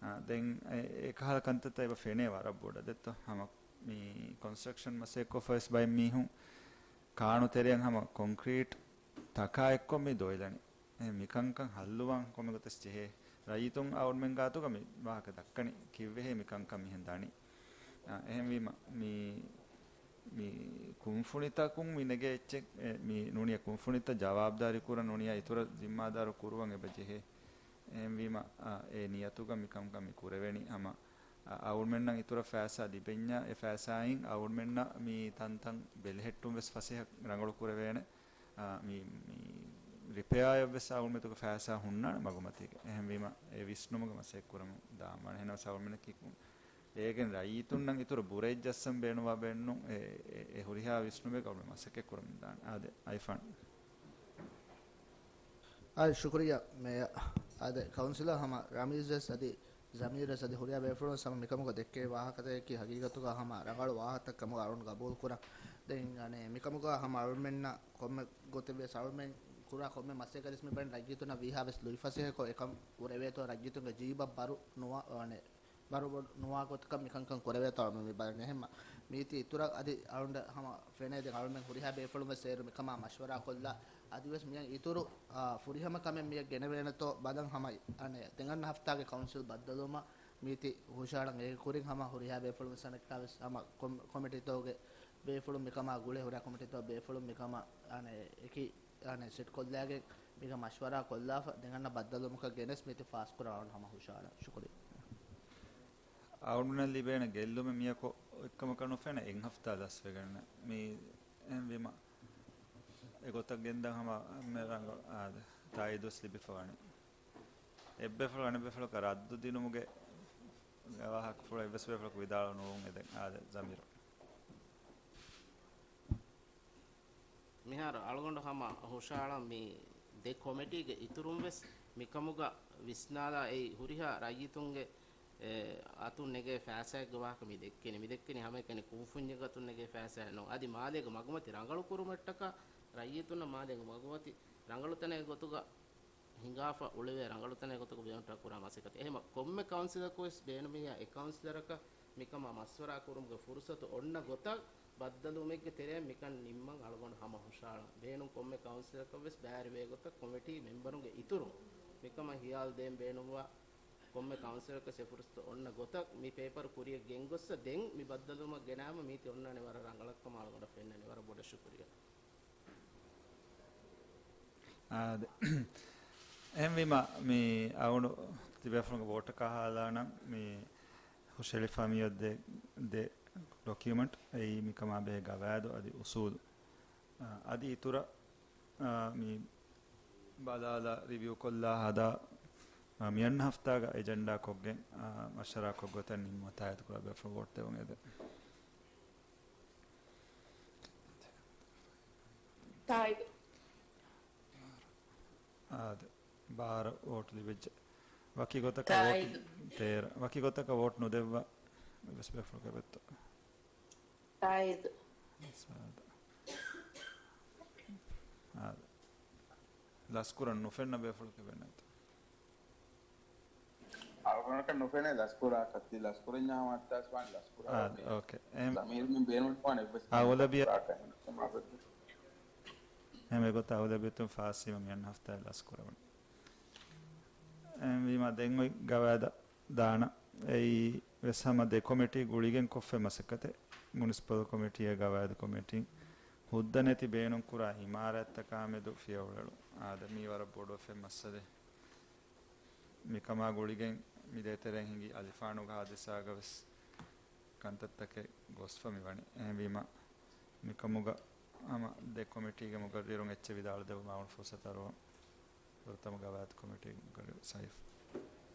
އާ، ދެން އެ، އެކަހަލަ ކަންތައްތައް އެބަ ފެނޭ ވަރަށް ބޮޑަށް ދެއްތޯ. ހަމަ މި ކޮންސްޓްރަކްޝަން މަސައްކަތް ކޮށްފަވެސް ބައެއް މީހުން ކާނު ތެރެއަށް ހަމަ ކޮންކްރީޓް ތަކާ އެއްކޮށް މި ދޮއިލަނީ. އެ މިކަންކަން ހައްލުވާން ކޮންމެ ގޮތެއް ޖެހޭ. ރައްޔިތުން އަޅުގަނޑުމެން ގާތުގަ މި ވާހަކަ ދައްކަނީ ކިއްވެހޭ މިކަންކަން މިހެން ދަނީ. އާ، އެހެންވީމަ މި، މި ކުންފުނިތަކުން މި ނެގޭ އެއްޗެއް، އެ، މި ނޫނިޔަ ކުންފުނިތައް ޖަވާބުދާރީ ކުރަން ނޫނިޔަ އިތުރަށް ޒިންމާދާރު ކުރުވަން އެބަ ޖެހޭ. އެހެންވީމަ، އާ، އެ ނިޔަތުގަ މިކަންކަން މި ކުރެވެނީ. ހަމަ، އާ، އަޅުގަނޑުމެންނަށް އިތުރަށް ފައިސާ ލިބެންޏާ، އެ ފައިސާއިން އަޅުގަނޑުމެންނަށް މި ތަންތަން ބެލެހެއްޓުން ވެސް ފަސޭހަ ރަނގަޅު ކުރެވޭނެ. އާ، މި، މި ރިޕެއާއަށް ވެސް އަޅުގަނޑުމެންތަކު ފައިސާ ހުންނާނެ މަގުމަތީގަ. އެހެންވީމަ، އެ ވިސްނުމުގެ މަސައްކަތް ކުރަމުން ދާންވާނެ. އެހެނަސް އަޅުގަނޑުމެންނަކީ އޭގެން ރައްޔިތުންނަށް އިތުރަށް ބުރައެއް ޖައްސަން ބޭނުންވާ ބޭނުން އެ، އެ، އެ ހުރިހާ ވިސްނުމެއް އަޅުގަނޑުމެން މަސައްކަތް ކުރަމުން ދާނެ. އާދެ، އައިފާން. އާދެ، ޝުކުރިއްޔާ މޭޔަރ. އާދެ، ކައުންސިލަރ ހަމަ ރަމީޒް ވެސް އަދި ޒަމީރު ވެސް އަދި ހުރިހާ ބޭފުޅުން ހަމަ މިކަމުގަ ދެއްކޭ ވާހަކަތަކަކީ ހަގީގަތުގަ ހަމަ ރަނގަޅު ވާހަކަތައް ކަމުގަ އަޅުން ގަބޫލު ކުރަން. ދެން އަނެއް މިކަމުގަ ހަމަ އަޅުމެންނަށް ކޮންމެ ގޮތެއް ވެސް އަޅުމެން ކުރާ ކޮންމެ މަސައްކަތް ވެސް މި ބަން ރައްޔިތުންނަށް ވީހާ ވެސް ލުއިފަސޭހަކޮށް އެކަން ކުރެވޭތޯ ރައްޔިތުންގެ ޖީބަށް ބަރު ނުވާ، އަނެއް ބަރު ބޮޑު ނުވާ ގޮތަކަށް މިކަންކަން ކުރެވޭތޯ މި ބަލަން. އެހެންމަ މީތި އިތުރަށް އަދި އަޅުން ހަމަ ފެނޭ ދެން އަޅުމެން ހުރިހާ ބޭފުޅުން ވެސް އޭރު މިކަމާ މަޝްވަރާ ކޮށްލާ އަދިވެސް މިއަށް އިތުރު، އާ، ފުރިހަމަ ކަމެއް މިއަށް ގެނެވޭނެތޯ ބަލަން. ހަމަ އަނެއް ދެން އަންނަ ހަފްތާގެ ކައުންސިލް ބައްދަލުވުމަށް މީތި ހުށަހަޅަން. އޭގެ ކުރިން ހަމަ ހުރިހާ ބޭފުޅުން ވެސް އަނެއްކާވެސް ހަމަ ކޮމް-، ކޮމިޓީތަކުގެ ބޭފުޅުން މިކަމާ ގުޅޭ ހުރިހާ ކޮމިޓީތަކުގެ ބޭފުޅުން މިކަމަށް އަނެއް އެކި އަނެއް ސެޓް ކޮށްލާގެން މީގަ މަޝްވަރާ ކޮށްލާފަ ދެން އަންނަ ބައްދަލުވުމަކަށް ގެނެސް މީތި ފާސްކުރާން ހަމަ ހުށަހަޅަން. ޝުކުރިއްޔާ. އަޅުގަނޑުމެން ލިބޭނެ ގެއްލުމެއް މިއަކު އެއްކަމަކަށް ނުފެނޭ އެއް ހަފްތާ ލަސްވެގެން މި އެހެންވީމަ އެގޮތަށް ގެންދަން ހަމަ މެ ރަނގަޅު އާދެ ތާއީދުވެސް ލިބިފަވަނީ. އެއްބޭފުޅުން އަނެއްބޭފުޅަކަށް ރައްދު ދިނުމުގެ ވާހަކަފުޅު އެއްވެސް ބޭފުޅަކު ވިދާޅު ނުވުން އެދެން. އާދެ، ޒަމީރު. މިހާރު އަޅުގަނޑު ހަމަ ހުށަހަޅަން މި ދެ ކޮމިޓީގެ އިތުރުން ވެސް މިކަމުގަ ވިސްނާލާ އެއީ ހުރިހާ ރައްޔިތުންގެ އެ، އަތުން ނެގޭ ފައިސާއެއްގެ ވާހަކަ މި ދެއްކެނީ. މި ދެއްކެނީ ހަމައެކަނި ކުންފުންޏެއްގެ އަތުން ނެގޭ ފައިސާއެއް ނޫން. އަދި މާލޭގެ މަގުމަތި ރަނގަޅު ކުރުމަށްޓަކާ ރައްޔިތުންނަށް މާލޭގެ މަގުމަތި ރަނގަޅު ތަނެއް ގޮތުގަ ހިނގާފަ އުޅެވޭ ރަނގަޅު ތަނެއް ގޮތުގަ ބޭނުންކުރާ މަސައްކަތެއް. އެހެމަ ކޮންމެ ކައުންސިލަކު ވެސް ބޭނުމިއްޔާ އެ ކައުންސިލަރަކަށް މިކަމާ މަޝްވަރާ ކުރުމުގެ ފުރުސަތު އޮންނަ ގޮތަށް ބައްދަލުވުމެއްގެ ތެރެއިން މިކަން ނިންމަން އަޅުގަނޑު ހަމަ ހުށަހަޅަން. ބޭނުން ކޮންމެ ކައުންސިލަކަށް ވެސް ބައިވެރިވޭ ގޮތަށް ކޮމިޓީ މެމްބަރުންގެ އިތުރުން މިކަމަށް ހިޔާލު ދޭން ބޭނުންވާ ކޮންމެ ކައުންސިލަކަށް އެ ފުރުސަތު އޮންނަ ގޮތަށް މި ޕޭޕަރު ކުރިއަށް ގެންގޮއްސަ ދެން މި ބައްދަލުވުމަށް ގެނައިމަ މީތި އޮންނާނެ ވަރަށް ރަނގަޅަށްކަމަށް އަޅުގަނޑަށް ފެންނަނީ. ވަރަށް ބޮޑަށް ޝުކުރިއްޔާ. އާދެ. އެހެންވީމަ، މި އަޅުގަނޑު ތިބޭފުޅުންގެ ވޯޓަކާ ހާލާނަން މި ހުށަހެޅިފަ މިއޮތް ދެ، ދެ ޑޮކިއުމަންޓް އެއީ މިކަމާ ބެހޭ ގަވާއިދު އަދި އުސޫލު. އާ، އަދި އިތުރަށް، އާ، މި ބަލާލާ ރިވިއު ކޮށްލާ ހަދާ، އާ، މިއަންނަ ހަފްތާގަ އެޖެންޑާ ކޮށްގެން، އާ، މަޝްވަރާ ކޮށްގޮތަށް ނިންމުމަށް ތާއީދު ކުރާ ބޭފުޅުން ވޯޓް ދެވުން އެދެން. ތާއީދު. އާދެ. ބާރަ ވޯޓް ލިބިއްޖެ. ވަކި ގޮތަކަށް ވޯޓް ތާއީދު. ތޭރަ. ވަކި ގޮތަކަށް ވޯޓް ނުދެއްވާ އެއްވެސް ބޭފުޅަކަށް ވެއްތޯ؟ ތާއީދު. ސާދަ. އާދެ. ލަސްކުރަން ނުފެންނަ ބޭފުޅަކަށް ވެންނަތޯ؟ އަޅުގަނޑަކަށް ނުފެނޭ ލަސްކުރާކަށް. ތި ލަސްކުރަންޏާ ހަމަ އައްތާސް ވާނެ ލަސްކުރާ. އާ، އޯކޭ. އެހެން ޒަމީރު މި ބޭނުން ވާނެ އެއްވެސް އައުލަބިޔަ-، ކަމެއް ނުކުރާކަށް. އެހެން އެގޮތަށް އައުލަބިޔަތުން ފާސްވީމަ މިއަންނަ ހަފްތާއެއް ލަސްކުރެވުނު. އެހެންވީމަ ދެން އޮތް ގަވާއިދަށް ދާނަ. އެއީ ވެސް ހަމަ ދެ ކޮމިޓީ ގުޅިގެން ކޮށްފައި މަސައްކަތެއް. މުނިސިޕަލް ކޮމިޓީއާ ގަވާއިދު ކޮމިޓީން ހުއްދަ ނެތި ބޭނުންކުރާ އިމާރާތްތަކާމެދު ފިޔަވަޅު އެޅުން. އާދެ، މީ ވަރަށް ބޮޑު އެއް މައްސަލައެއް. މިކަމާ ގުޅިގެން މި ދޭތެރޭން ހިނގި އަލިފާނުގެ ހާދިސާގަ ވެސް ކަންތައްތަކެއް ގޮސްފަ މިވަނީ. އެހެންވީމަ، މިކަމުގަ ހަމަ ދެ ކޮމިޓީގެ މުގައްރިރުން އެއްޗެއް ވިދާޅުދެއްވުމަށް ފުރުސަތު އަރުވަން. ފުރަތަމަ ގަވާއިދު ކޮމިޓީ މުގައްރިރު ސައިފް.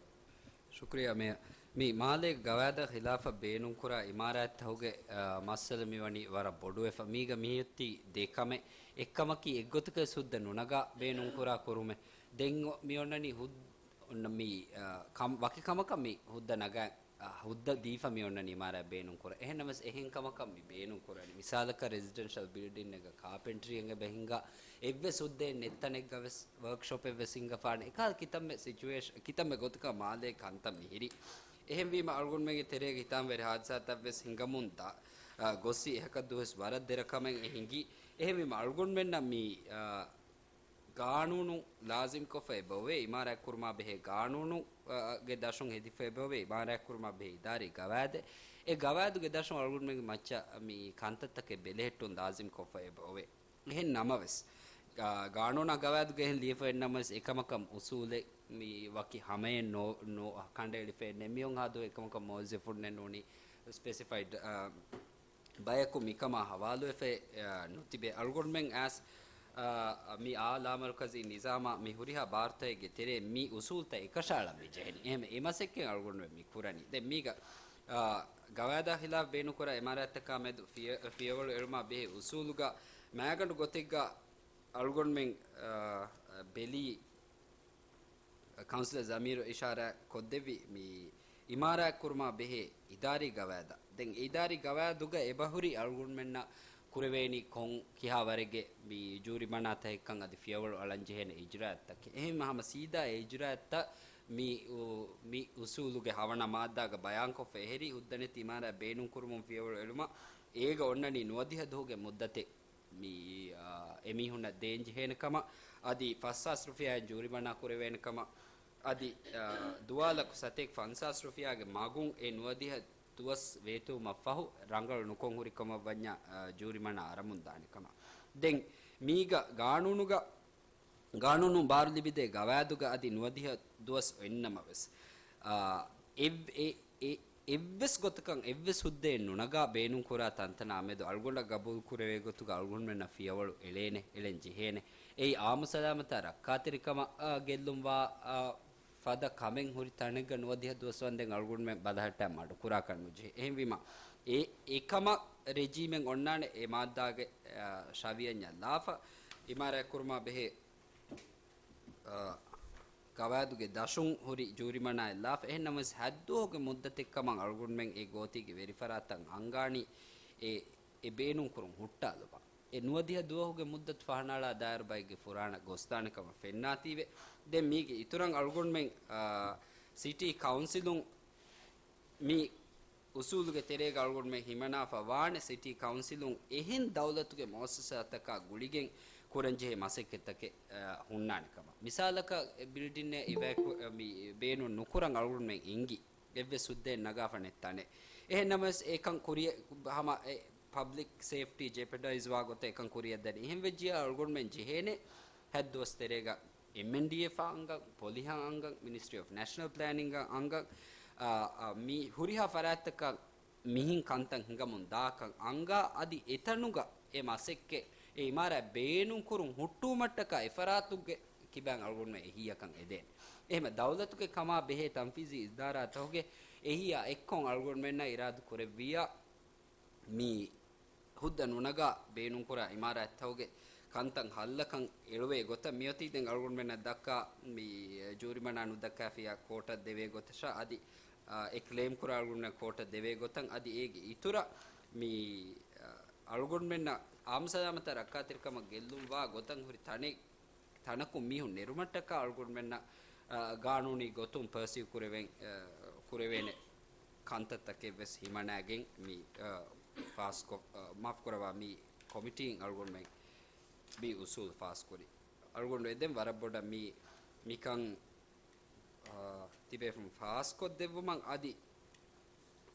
ޝުކުރިއްޔާ މޭޔަރ. މި މާލޭގެ ގަވާއިދަށް ޚިލާފަށް ބޭނުންކުރާ އިމާރާތްތަކުގެ، އާ، މައްސަލަ މިވަނީ ވަރަށް ބޮޑުވެފަ. މީގަ މިއޮތީ ދެ ކަމެއް. އެއްކަމަކީ އެއްގޮތަކަށް ހުއްދަ ނުނަގާ ބޭނުންކުރާ ކުރުމެއް. ދެން މިއޮންނަނީ ހުއް-، އޮންނަ މި، އާ، ކަމް-، ވަކި ކަމަކަށް މި ހުއްދަ ނަގާ، އާ، ހުއްދަ ދީފަ މި އޮންނަނީ އިމާރާތް ބޭނުން ކުރަން. އެހެންނަމަވެސް އެހެން ކަމަކަށް މި ބޭނުން ކުރަނީ. މިސާލަކަށް ރެޒިޑެންޝަލް ބިލްޑިންއެއްގަ ކާޕެންޓްރީއެއް އެބަ ހިންގާ އެއްވެސް ހުއްދައެއް ނެތް ތަނެއްގަ ވެސް ވަރކްޝޮޕެއް ވެސް ހިންގަފާނެ. އެކަހަލަ ކިތަންމެ ސިޗުއޭޝަ-، ކިތަންމެ ގޮތަކަށް މާލޭ ކަންތައް މިހިރީ. އެހެންވީމަ އަޅުގަނޑުމެންގެ ތެރޭގަ ހިތާމަވެރި ހާދިސާތައް ވެސް ހިނގަމުން ދާ، އާ، ގޮއްސި އެހަކަށް ދުވަސް ވަރަށް ދެރަ ކަމެއް އެ ހިނގީ. އެހެންވީމަ އަޅުގަނޑުމެންނަށް މި، އާ، ގާނޫނު ލާޒިމްކޮށްފަ އެބައޮވޭ، އިމާރާތް ކުރުމާ ބެހޭ ގާނޫނު، އަ، ގެ ދަށުން ހެދިފަ އެބައޮވޭ، އިމާރާތް ކުރުމާ ބެހޭ އިދާރީ ގަވާއިދެއް. އެ ގަވާއިދުގެ ދަށުން އަޅުގަނޑުމެންގެ މައްޗަށް މި ކަންތައްތަކެއް ބެލެހެއްޓުން ލާޒިމްކޮށްފަ އެބައޮވޭ. އެހެން ނަމަވެސް، އަ، ގާނޫނާ ގަވާއިދުގަ އެހެން ލިޔެފައި ނަމަވެސް، އެކަމަކަށް އުސޫލެއް މި ވަކި ހަމައެއް ނޯ، ނޯ، ކަނޑައެޅިފައެއް ނެތް. މިއޮން ހާދު އެކަމަކަށް މުވައްޒަފުންނެއް ނޫނީ ސްޕެސިފައިޑް، އަ، ބަޔަކު މިކަމާ ހަވާލުވެފައެއް، އަ، ނުތިބޭ. އަޅުގަނޑުމެން އައިސް، އަ، މި އާ ލާމަރުކަޒީ ނިޒާމާ މި ހުރިހާ ބާރުތަކެއްގެ ތެރޭ މި އުސޫލްތައް އެކަށައަޅަން މި ޖެހެނީ. އެހެން އެ މަސައްކަތް އަޅުގަނޑުމެން މި ކުރަނީ. ދެން މީގަ، އަ، ގަވާއިދާ ޚިލާފް ބޭނުންކުރާ އިމާރާތްތަކާ މެދު ފިޔަ-، ފިޔަވަޅު އެޅުމާ ބެހޭ އުސޫލުގަ މައިގަނޑު ގޮތެއްގަ އަޅުގަނޑުމެން، އަ، ބެލީ، ކައުންސިލަރ ޒަމީރު އިޝާރާތް ކޮށްދެއްވި މި އިމާރާތް ކުރުމާ ބެހޭ އިދާރީ ގަވާއިދަށް. ދެން އެ އިދާރީ ގަވާއިދުގަ އެބަހުރި އަޅުގަނޑުމެންނަށް ކުރެވޭނީ ކޮން ކިހާ ވަރެއްގެ މި ޖޫރިމަނާތަކެއްކަން އަދި ފިޔަވަޅު އަޅަން ޖެހޭނެ އިޖުރާއަތްތަކެއް. އެހެންވީމަ ހަމަ ސީދާ އެ އިޖުރާއަތްތައް މި އު-، މި އުސޫލުގެ ހަވަނަ މާއްދާގަ ބަޔާންކޮށްފަ އެހެރީ، ހުއްދަ ނެތި އިމާރާތް ބޭނުންކުރުމުން ފިޔަވަޅު އެޅުމަށް އޭގަ އޮންނަނީ ނުވަދިހަ ދުވަހުގެ މުއްދަތެއް. މި، އާ، އެމީހުންނަށް ދޭން ޖެހޭނެ ކަމަށް، އަދި ފަސްހާސް ރުފިޔާއިން ޖޫރިމަނާ ކުރެވޭނެ ކަމަށް، އަދި، އާ، ދުވާލަކު ސަތޭކަ ފަންސާސް ރުފިޔާގެ މަގުން އެ ނުވަދިހަ ދުވަސް ވޭތުވުމަށް ފަހު ރަނގަޅު ނުކޮށް ހުރި ކަމަށް ވަންޏާ، އާ، ޖޫރިމަނާ އަރަމުން ދާނެ ކަމަށް. ދެން މީގަ ގާނޫނުގަ، ގާނޫނުން ބާރު ލިބިދޭ ގަވާއިދުގަ އަދި ނުވަދިހަ ދުވަސް އޮތްނަމަވެސް، އާ، އެ-، އެ-، އެ-، އެއްވެސް ގޮތަކަށް އެއްވެސް ހުއްދައެއް ނުނަގާ ބޭނުންކުރާ ތަންތަނާ މެދު އަޅުގަނޑަށް ގަބޫލުކުރެވޭ ގޮތުގަ އަޅުގަނޑުމެންނަށް ފިޔަވަޅު އެޅޭނެ، އެޅެން ޖެހޭނެ. އެއީ އާއްމު ސަލާމަތާ ރައްކާތެރިކަމަށް، އާ، ގެއްލުންވާ، އާ، ފަދަ ކަމެއް ހުރި ތަނެއްގަ ނުވަދިހަ ދުވަސް ވަންދެން އަޅުގަނޑުމެން ބަލަހައްޓާ މަޑުކުރާކަށް ނުޖެހޭ. އެހެންވީމަ، އެ، އެކަމަށް ރެޖީމެއް އޮންނާނެ އެ މާއްދާގެ، އާ، ޝަވިޔަންޏަށް ލާފަ އިމާރާތް ކުރުމާ ބެހޭ، އާ، ގަވާއިދުގެ ދަށުން ހުރި ޖޫރިމަނާއެއް ލާފަ. އެހެން ނަމަވެސް ހަތް ދުވަހުގެ މުއްދަތެއްކަމަށް އަޅުގަނޑުމެން އެ ގޯތީގެ ވެރިފަރާތަށް އަންގާނީ އެ، އެ ބޭނުންކުރުން ހުއްޓާލުމަށް. އެ ނުވަދިހަ ދުވަހުގެ މުއްދަތު ފަހަނައަޅާ ދާއިރު ބައެއްގެ ފުރާނަ ގޮސްދާނެ ކަމަށް ފެންނާތީވެ. ދެން މީގެ އިތުރަށް އަޅުގަނޑުމެން، އާ، ސިޓީ ކައުންސިލުން މި އުސޫލުގެ ތެރޭގަ އަޅުގަނޑުމެން ހިމަނާފަ ވާނެ ސިޓީ ކައުންސިލުން އެހެން ދައުލަތުގެ މުއައްސަސާތަކާ ގުޅިގެން ކުރަންޖެހޭ މަސައްކަތްތަކެއް، އަ، ހުންނާނެ ކަމަށް. މިސާލަކަށް، އެ ބިލްޑިންއެއް އިވެކު-، މި ބޭނުން ނުކުރަން އަޅުގަނޑުމެން އެނގި އެއްވެސް ހުއްދައެއް ނަގާފަ ނެތް ތަނެއް. އެހެން ނަމަވެސް އެކަން ކުރިޔަ-، ހަމަ އެ ޕަބްލިކް ސޭފްޓީ ޖެޕެޑައިޒް ވާ ގޮތަށް އެކަން ކުރިޔަށްދަނީ. އެހެން ވެއްޖިޔާ އަޅުގަނޑުމެން ޖެހޭނެ ހަތް ދުވަސް ތެރޭގަ އެމްއެންޑީއެފްއަށް އަންގަން، ޕޮލިހަށް އަންގަން، މިނިސްޓްރީ އޮފް ނޭޝަނަލް ޕްލޭނިންގަށް އަންގަން، އާ، އާ، މި ހުރިހާ ފަރާތްތަކަށް މިހިން ކަންތައް ހިނގަމުން ދާކަން އަންގާ، އަދި އެތަނުގަ އެ މަސައްކަތް، އެ އިމާރާތް ބޭނުންކުރުން ހުއްޓުވުމަށްޓަކާ އެ ފަރާތުގެ ކިބައިން އަޅުގަނޑުމެން އެހީއަކަށް އެދޭނެ. އެހެމަ ދައުލަތުގެ ކަމާ ބެހޭ ތަންފީޒީ އިދާރާތަކުގެ އެހީއާ އެއްކޮށް އަޅުގަނޑުމެންނަށް އިރާދަ ކުރެއްވިއްޔާ، މި ހުއްދަ ނުނަގާ ބޭނުންކުރާ އިމާރާތްތަކުގެ ކަންތައް ހައްލަކަން އެޅުވޭ ގޮތަށް މިއޮތީ ދެން އަޅުގަނޑުމެންނަށް ދައްކާ މި ޖޫރިމަނާ ނުދައްކާފިއްޔާ ކޯޓަށް ދެވޭ ގޮތަށާ އަދި، އާ، އެ ކްލެއިމް ކުރާ އަޅުގަނޑުމެން ކޯޓަށް ދެވޭ ގޮތަށް އަދި އޭގެ އިތުރަށް މި، އާ، އަޅުގަނޑުމެންނަށް އާއްމު ސަލާމަތާ ރައްކާތެރިކަމަށް ގެއްލުންވާ ގޮތަށް ހުރި ތަނެއް ތަނަކުން މީހުން ނެރުމަށްޓަކާ އަޅުގަނޑުމެންނަށް، އަ، ގާނޫނީ ގޮތުން ޕަރސިއު ކުރެވެން، އަ، ކުރެވޭނެ ކަންތައްތަކެއް ވެސް ހިމަނާގެން މި، އަ، ފާސްކޮށް، އަ، މާފުކުރައްވާ މި ކޮމިޓީން އަޅުގަނޑުމެން މި އުސޫލު ފާސްކުރި. އަޅުގަނޑު އެދެން ވަރަށް ބޮޑަށް މި، މިކަން އާ، ތިބޭފުޅުން ފާސްކޮށްދެއްވުމަށް އަދި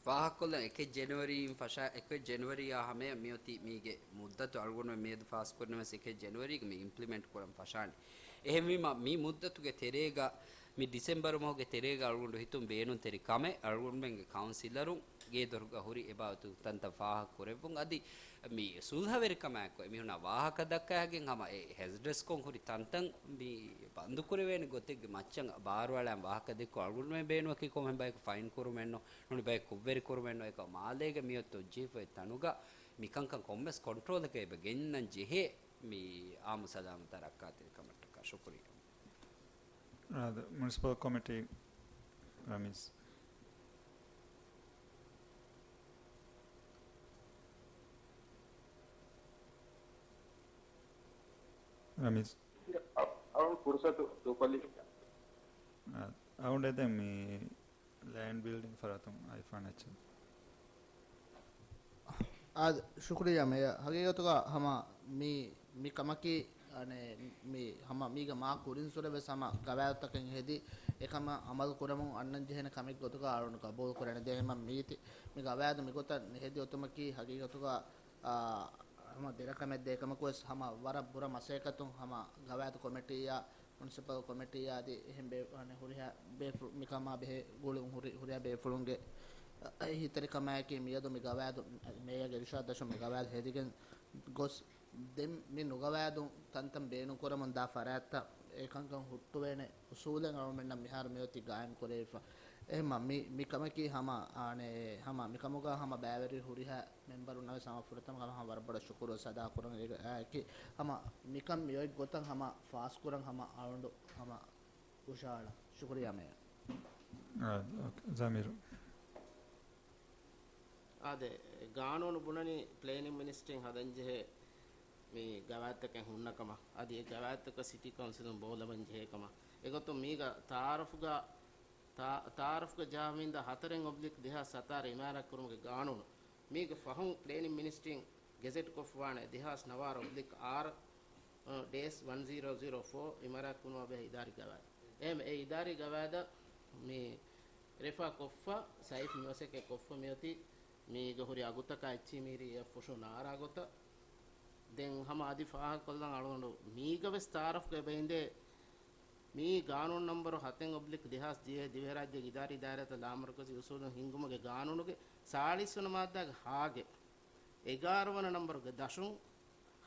ފާހަގަކޮށްލަން އެކެއް ޖެނުއަރީއިން ފަށާ، އެކެއް ޖެނުއަރީއާ ހަމަޔަށް މިއޮތީ މީގެ މުއްދަތު އަޅުގަނޑުމެން މިއަދު ފާސްކުރިނަމަވެސް އެކެއް ޖެނުއަރީގަ މި އިމްޕްލިމެންޓް ކުރަން ފަށާނެ. އެހެންވީމަ މި މުއްދަތުގެ ތެރޭގަ މި ޑިސެމްބަރު މަހުގެ ތެރޭގަ އަޅުގަނޑު ހިތުން ބޭނުންތެރި ކަމެއް އަޅުގަނޑުމެންގެ ކައުންސިލަރުން ގޭދޮރުގަ ހުރި އެބާވަތު ތަންތަން ފާހަގަ ކުރެއްވުން އަދި މި ސުލްހަވެރިކަމާއެކު އެމީހުންނާ ވާހަކަ ދައްކާގެން ހަމަ އެ ހެޒަޑަސްކޮށް ހުރި ތަންތަން މި ބަންދުކުރެވޭނެ ގޮތެއްގެ މައްޗަށް ބާރުއަޅާން ވާހަކަ ދެއްކުން އަޅުގަނޑުމެން ބޭނުމަކީ ކޮންމެ ބަޔަކު ފައިން ކުރުމެއްނު، ނޫނީ ބަޔަކު ކުށްވެރި ކުރުމެއްނު، އެކަމަ މާލޭގަ މިއޮތް އޮތްޖެހިފައި ތަނުގަ މިކަންކަން ކޮންމެސް ކޮންޓްރޯލަކަށް އެބަ ގެންނަން ޖެހޭ މި އާއްމު ސަލާމަތާ ރައްކާތެރިކަމަށްޓަކާ. ޝުކުރިއްޔާ. އާދެ، މުނިސިޕަލް ކޮމިޓީ ރަމީސް. ރަމީސް. އަ-، އަޅުން ފުރުސަތު ދޫކޮށްލި. އާ، އަޅުން ދެން މި ލޭންޑް ބިލްޑިން ފަރާތުން އައިފާން އެއްޗެއް. އާދެ، ޝުކުރިއްޔާ މޭޔަރ. ހަގީގަތުގަ ހަމަ މި، މި ކަމަކީ، އަނެ، މި ހަމަ މީގަ މާ ކުރިންސުރެ ވެސް ހަމަ ގަވާއިދުތަކެއް ހެދި، އެކަމަށް އަމަލު ކުރަމުން އަންނަން ޖެހޭނެ ކަމެއް ގޮތުގަ އަޅުން ގަބޫލު ކުރަން ދޭ. ހަމަ މީތި، މި ގަވާއިދު މިގޮތަށް ހެދި އޮތުމަކީ ހަގީގަތުގަ، އާ، ހަމަ ދެރަ ކަމެއް ދޭ ކަމަކު ވެސް ހަމަ ވަރަށް ބުރަ މަސައްކަތުން ހަމަ ގަވާއިދު ކޮމިޓީއާ މުނިސިޕަލް ކޮމިޓީއާ އަދި އެހެން ބޭ-، އަނެ ހުރިހާ ބޭފުޅު-، މިކަމާ ބެހޭ ގުޅުން ހުރި-، ހުރިހާ ބޭފުޅުންގެ، އަ، އެހީތެރިކަމާއެކީ މިއަދު މި ގަވާއިދު، މޭޔަރގެ އިރުޝާދު ދަށުން މި ގަވާއިދު ހެދިގެން ގޮސް، ދެން މި ނުގަވާއިދު ތަންތަން ބޭނުންކުރަމުން ދާ ފަރާތްތައް އެކަންކަން ހުއްޓުވޭނެ އުސޫލެއް އަޅުމެންނަށް މިހާރު މިއޮތީ ގާއިމް ކުރެވިފަ. އެހެންމަ މި، މި ކަމަކީ ހަމަ، އަނެ، ހަމަ މިކަމުގަ ހަމަ ބައިވެރި ހުރިހާ މެމްބަރުންނަށް ވެސް ހަމަ ފުރަތަމަ ކަމަށް ހަމަ ވަރަށް ބޮޑަށް ޝުކުރު ސަދާ ކުރަން އެކި ހަމަ މިކަން މިއޮތް ގޮތަށް ހަމަ ފާސްކުރަން ހަމަ އަޅުނޑު ހަމަ ހުށަހަޅަން. ޝުކުރިއްޔާ މޭޔަރ. އާ، އޯކޭ. ޒަމީރު. އާދެ، ގާނޫނު ބުނަނީ ޕްލޭނިން މިނިސްޓްރީން ހަދަންޖެހޭ މި ގަވާއިދުތަކެއް ހުންނަ ކަމަށް، އަދި އެ ގަވާއިދުތަކަށް ސިޓީ ކައުންސިލުން ބޯލަމަން ޖެހޭ ކަމަށް. އެގޮތުން މީގަ ތާރަފުގަ ތާ-، ތާރަފްގަ ޖަހާ މިންދާ ހަތަރެއް އޮބްލިކް ދެހާސް ސަތާރަ އިމާރާތްކުރުމުގެ ގާނޫނު މީގެ ފަހުން ޕްލޭނިން މިނިސްޓްރީން ގެޒެޓްކޮށްފަވާނެ ދެހާސް ނަވާރަ އޮބްލިކް އާރަ، އަ، ޑޭސް ވަން ޒީރޯ ޒީރޯ ފޯ އިމާރާތް ކުރުމާ ބެހޭ އިދާރީ ގަވާއިދު. އެހެން އެ އިދާރީ ގަވާއިދަށް މި ރެފާ ކޮށްފަ، ސައިފް މި މަސައްކަތް ކޮށްފަ މިއޮތީ މީގަ ހުރި އަގުތަކާ އެއްޗިހި މީރީ އެއަށް ފުށު ނާރާ ގޮތަށް. ދެން ހަމަ އަދި ފާހަގަކޮށްލަން އަޅުގަނޑު މީގަ ވެސް ތާރަފްގަ އެބައިނދޭ މި ގާނޫނު ނަންބަރު ހަތެއް އޮބްލިކް ދެހާސް ދިވެހި ދިވެހިރާއްޖޭގެ އިދާރީ ދާއިރާތައް ލާމަރުކަޒީ އުސޫލުން ހިންގުމުގެ ގާނޫނުގެ ސާޅީސް ވަނަ މާއްދާގެ ހާގެ އެގާރަ ވަނަ ނަންބަރުގެ ދަށުން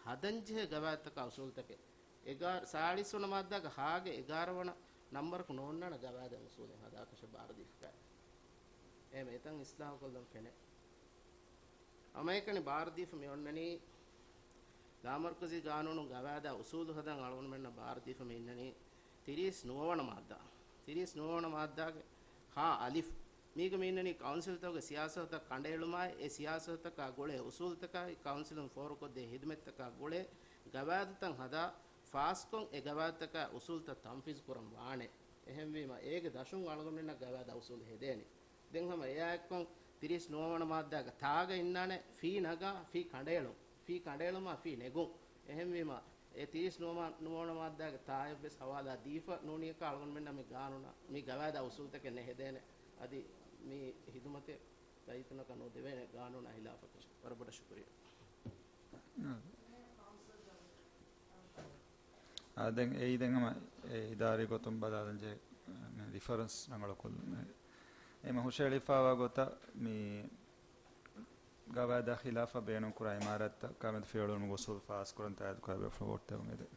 ހަދަންޖެހޭ ގަވާއިދުތަކާ އުސޫލުތަކެއް އެގާ-، ސާޅީސް ވަނަ މާއްދާގެ ހާގެ އެގާރަ ވަނަ ނަންބަރަކު ނޯންނާނެ ގަވާއިދެއް އުސޫލެއް ހަދާކަށެއް ބާރުދީފަ. އެހެން އެތަން އިސްލާހުކޮށްލަން ފެނޭ. ހަމައެކަނި ބާރުދީފަ މި އޮންނަނީ، ލާމަރުކަޒީ ގާނޫނު ގަވާއިދާ އުސޫލު ހަދަން އަޅުގަނޑުމެންނަށް ބާރުދީފަ މި އިންނަނީ، ތިރީސް ނުވަވަނަ މާއްދާ. ތިރީސް ނުވަވަނަ މާއްދާގެ ހާ އަލިފް. މީގަ މި އިންނަނީ ކައުންސިލްތަކުގެ ސިޔާސަތުތައް ކަނޑައެޅުމާއި، އެ ސިޔާސަތުތަކާ ގުޅޭ އުސޫލުތަކާއި، ކައުންސިލުން ފޯރުކޮށްދޭ ހިދުމަތްތަކާ ގުޅޭ ގަވާއިދުތައް ހަދާ، ފާސްކޮށް އެ ގަވާއިދުތަކާ އުސޫލުތައް ތަންފީޒު ކުރަން ވާނެ. އެހެންވީމަ، އޭގެ ދަށުން އަޅުގަނޑުމެންނަށް ގަވާއިދާ އުސޫލު ހެދޭނެ. ދެން ހަމަ އެއާއެއްކޮށް، ތިރީސް ނުވަވަނަ މާއްދާގެ ތާގަ އިންނާނެ ފީ ނަގާ، ފީ ކަނޑައެޅުން، ފީ ކަނޑައެޅުމާ ފީ ނެގުން. އެހެންވީމަ، އެ ތިރީސް ނުވަ-، ނުވަވަނަ މާއްދާގެ ތާއެއްވެސް ހަވާލާ ދީފަ ނޫނިއްޔަކާ އަޅުގަނޑުމެންނަށް މި ގާނޫނަށް، މި ގަވާއިދާ އުސޫލުތަކެއް ނެހެދޭނެ. އަދި މި ހިދުމަތެއް ރައްޔިތުންނަކަށް ނުދެވޭނެ ގާނޫނާ ހިލާފަކަށް. ވަރަށް ބޮޑަށް ޝުކުރިއްޔާ. އާ، ދެން އެއީ ދެން ހަމަ އެ އިދާރީ ގޮތުން ބަލާލަން ޖެހޭ، މި ރިފަރެންސް ރަނގަޅު ކޮށްލުން. އެ، އެމަ ހުށައެޅިފައިވާ ގޮތަށް މި ގަވާއިދާ ޚިލާފަށް ބޭނުންކުރާ އިމާރާތްތައް ކާމިދު ފިޔަވަޅުވުމުގެ އުސޫލު ފާސްކުރަން ތާއީދުކުރާ ބޭފުޅުން ވޯޓް ދެވުން އެދެން.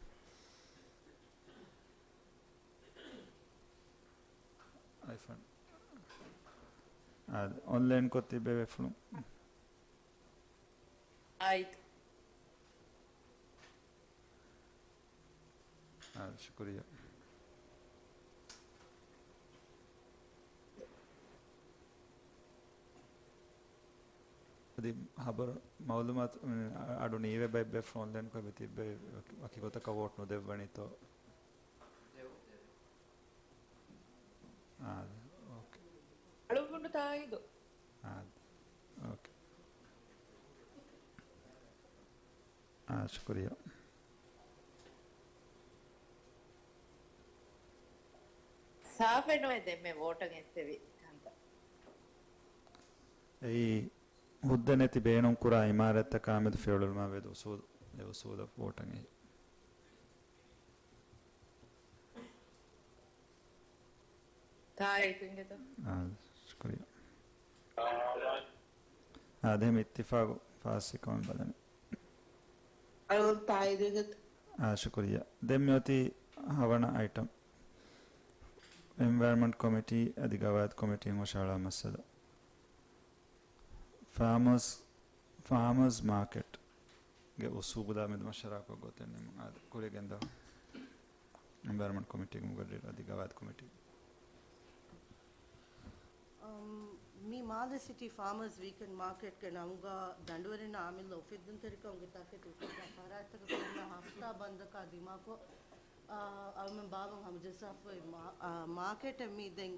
އައިފޯން. އާ، އޮންލައިން ކޮށް ތިއްބެވި ފުޅުން. އާއި. އާ، ޝުކުރިއްޔާ. އަދި ހަބަރު މައުލޫމާތު، އަޑު ނީވެ ބައެއް ބޭފުޅުން އޮންލައިން ކޮށް ތިއްބެވި ވަކި ގޮތަކަށް ވޯޓް ނުދެއްވަނީތޯ؟ އާ، އޯކޭ. އަޅުގަނޑު ތާއީދު. އާ، އޯކޭ. އާ، ޝުކުރިއްޔާ. ސާފެއް ނުވޭ ދެންމެ ވޯޓަށް އެއްސެވި ކަންތައް. އެއީ ހުއްދަ ނެތި ބޭނުންކުރާ އިމާރާތްތަކާމެދު ފިޔަވަޅުވުމާ ވެދު އުސޫލު، އެ އުސޫލަށް ވޯޓަށް އެހި. ތާއީދު އިނގޭތަ؟ އާ، ޝުކުރިއްޔާ. އާ، ދެން އިއްތިފާގު ފާސްވި ކަމަށް ބަލަނީ. އަޅުގަނޑު ތާއީދު އިނގޭތަ؟ އާ، ޝުކުރިއްޔާ. ދެން މިއޮތީ ހަވަނަ އައިޓަމް. އެންވަޔަރަންމަންޓް ކޮމިޓީ އަދި ގަވާއިދު ކޮމިޓީން ހުށަހަޅާ މައްސަލަ. ފާމަސް، ފާމަސް މާކެޓްގެ އުސޫލާ މެދު މަޝްވަރާކޮށް ގޮތެއް ނިމުން. އާދެ، ކުރިޔަށް ގެންދަވާ. އެންވަޔަރަންމަންޓް ކޮމިޓީގެ މުގައްރިރު އަދި ގަވާއިދު ކޮމިޓީ. އަމް، މި މާލެ ސިޓީ ފާމަސް ވީކެންޑް މާކެޓްގެ ނަމުގަ ދަނޑުވެރިންނަށް އަމިއްލަ އުފެއްދުންތެރިކަމުގެ ތަކެތި ފަރާތްތަކަށް ކޮންމެ ހަފްތާ ބަންދަކާ ދިމާކޮށް، އަ، އަޅުމެން ބާވަން ހަމަޖައްސާފައި މާ-، އަ، މާކެޓެއް މީ ދެން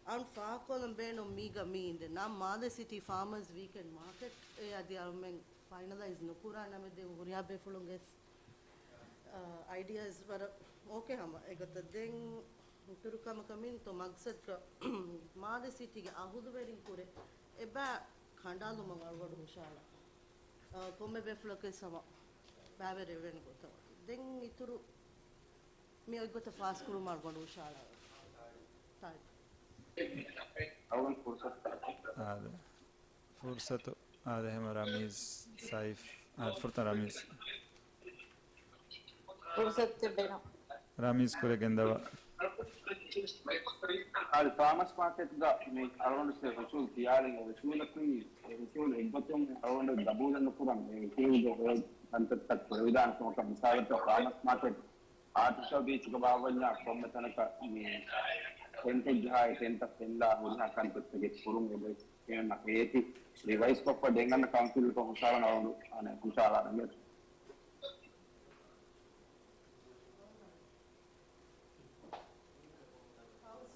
އަން ފާހަގަކޮށްލަން ބޭނުން މީގަ މީ އިނދެ ނަމް މާލެ ސިޓީ ފާމަސް ވީކެންޑް މާކެޓް އެ އަދި އަޅުމެން ފައިނަލައިޒް ނުކުރާ ނަމެއް ދެން ހުރިހާ ބޭފުޅުންގެ އަ، އައިޑިއާސް ވަރަށް އޯކޭ ހަމަ އެގޮތަށް. ދެން އިތުރު ކަމަކަށް މިންތޯ މަގްސަދްގަ މާލެ ސިޓީގެ އަހުލުވެރިން ކުރެ އެބަ ކަނޑާލުމަށް އަޅުގަނޑު ހުށަހަޅާ. އަ، ކޮންމެ ބޭފުޅަކަށް ހަމަ ބައިވެރިވެވޭނެ ގޮތަށް. ދެން އިތުރު މި އޮތްގޮތަށް ފާސްކުރުމަށް އަޅުގަނޑު ހުށަހަޅާ. ތާއީދު. އަޅުގަނޑު ފުރުސަތު. އާދެ. ފުރުސަތު އާދެ ހަމަ ރަމީޒް، ސައިފް، އާދެ ފުރަތަމަ ރަމީޒް. ފުރުސަތު ދޭނަން. ރަމީޒް ކުރެ ގެންދަވާ. އާދެ، ފާމަސް މާކެޓްގަ މި އަޅުގަނޑު ސެ އުސޫލު ކިޔާލި، އެ އުސޫލު ކިޔާލި، އެ އުސޫލު އެއްގޮތުން އަޅުގަނޑު ގަބޫލެއް ނުކުރަން، އެ އުސޫލުގެ އޮތް ކަންތައްތައް ކުރެވިދާނެ ކަމަކަށް. މިސާލަކަށް ފާމަސް މާކެޓް އާޓިފިޝަލް ބީޗްގަ ބާއްވަންޏާ ކޮންމެ ތަނަކަށް މި ޓެންޓެއް ޖަހާއި ޓެންޓަށް ފެންލާ ހުރިހާ ކަންތައްތަކެއް ކުރުން އެބަ އެހެން އޭތި ރިވައިސް ކޮށްފަ ދެން އަންނަ ކައުންސިލް ކޮށް ހުށަހަޅަން އަޅުގަނޑު އަނެއް ހުށަހަޅާ ނަމެއް.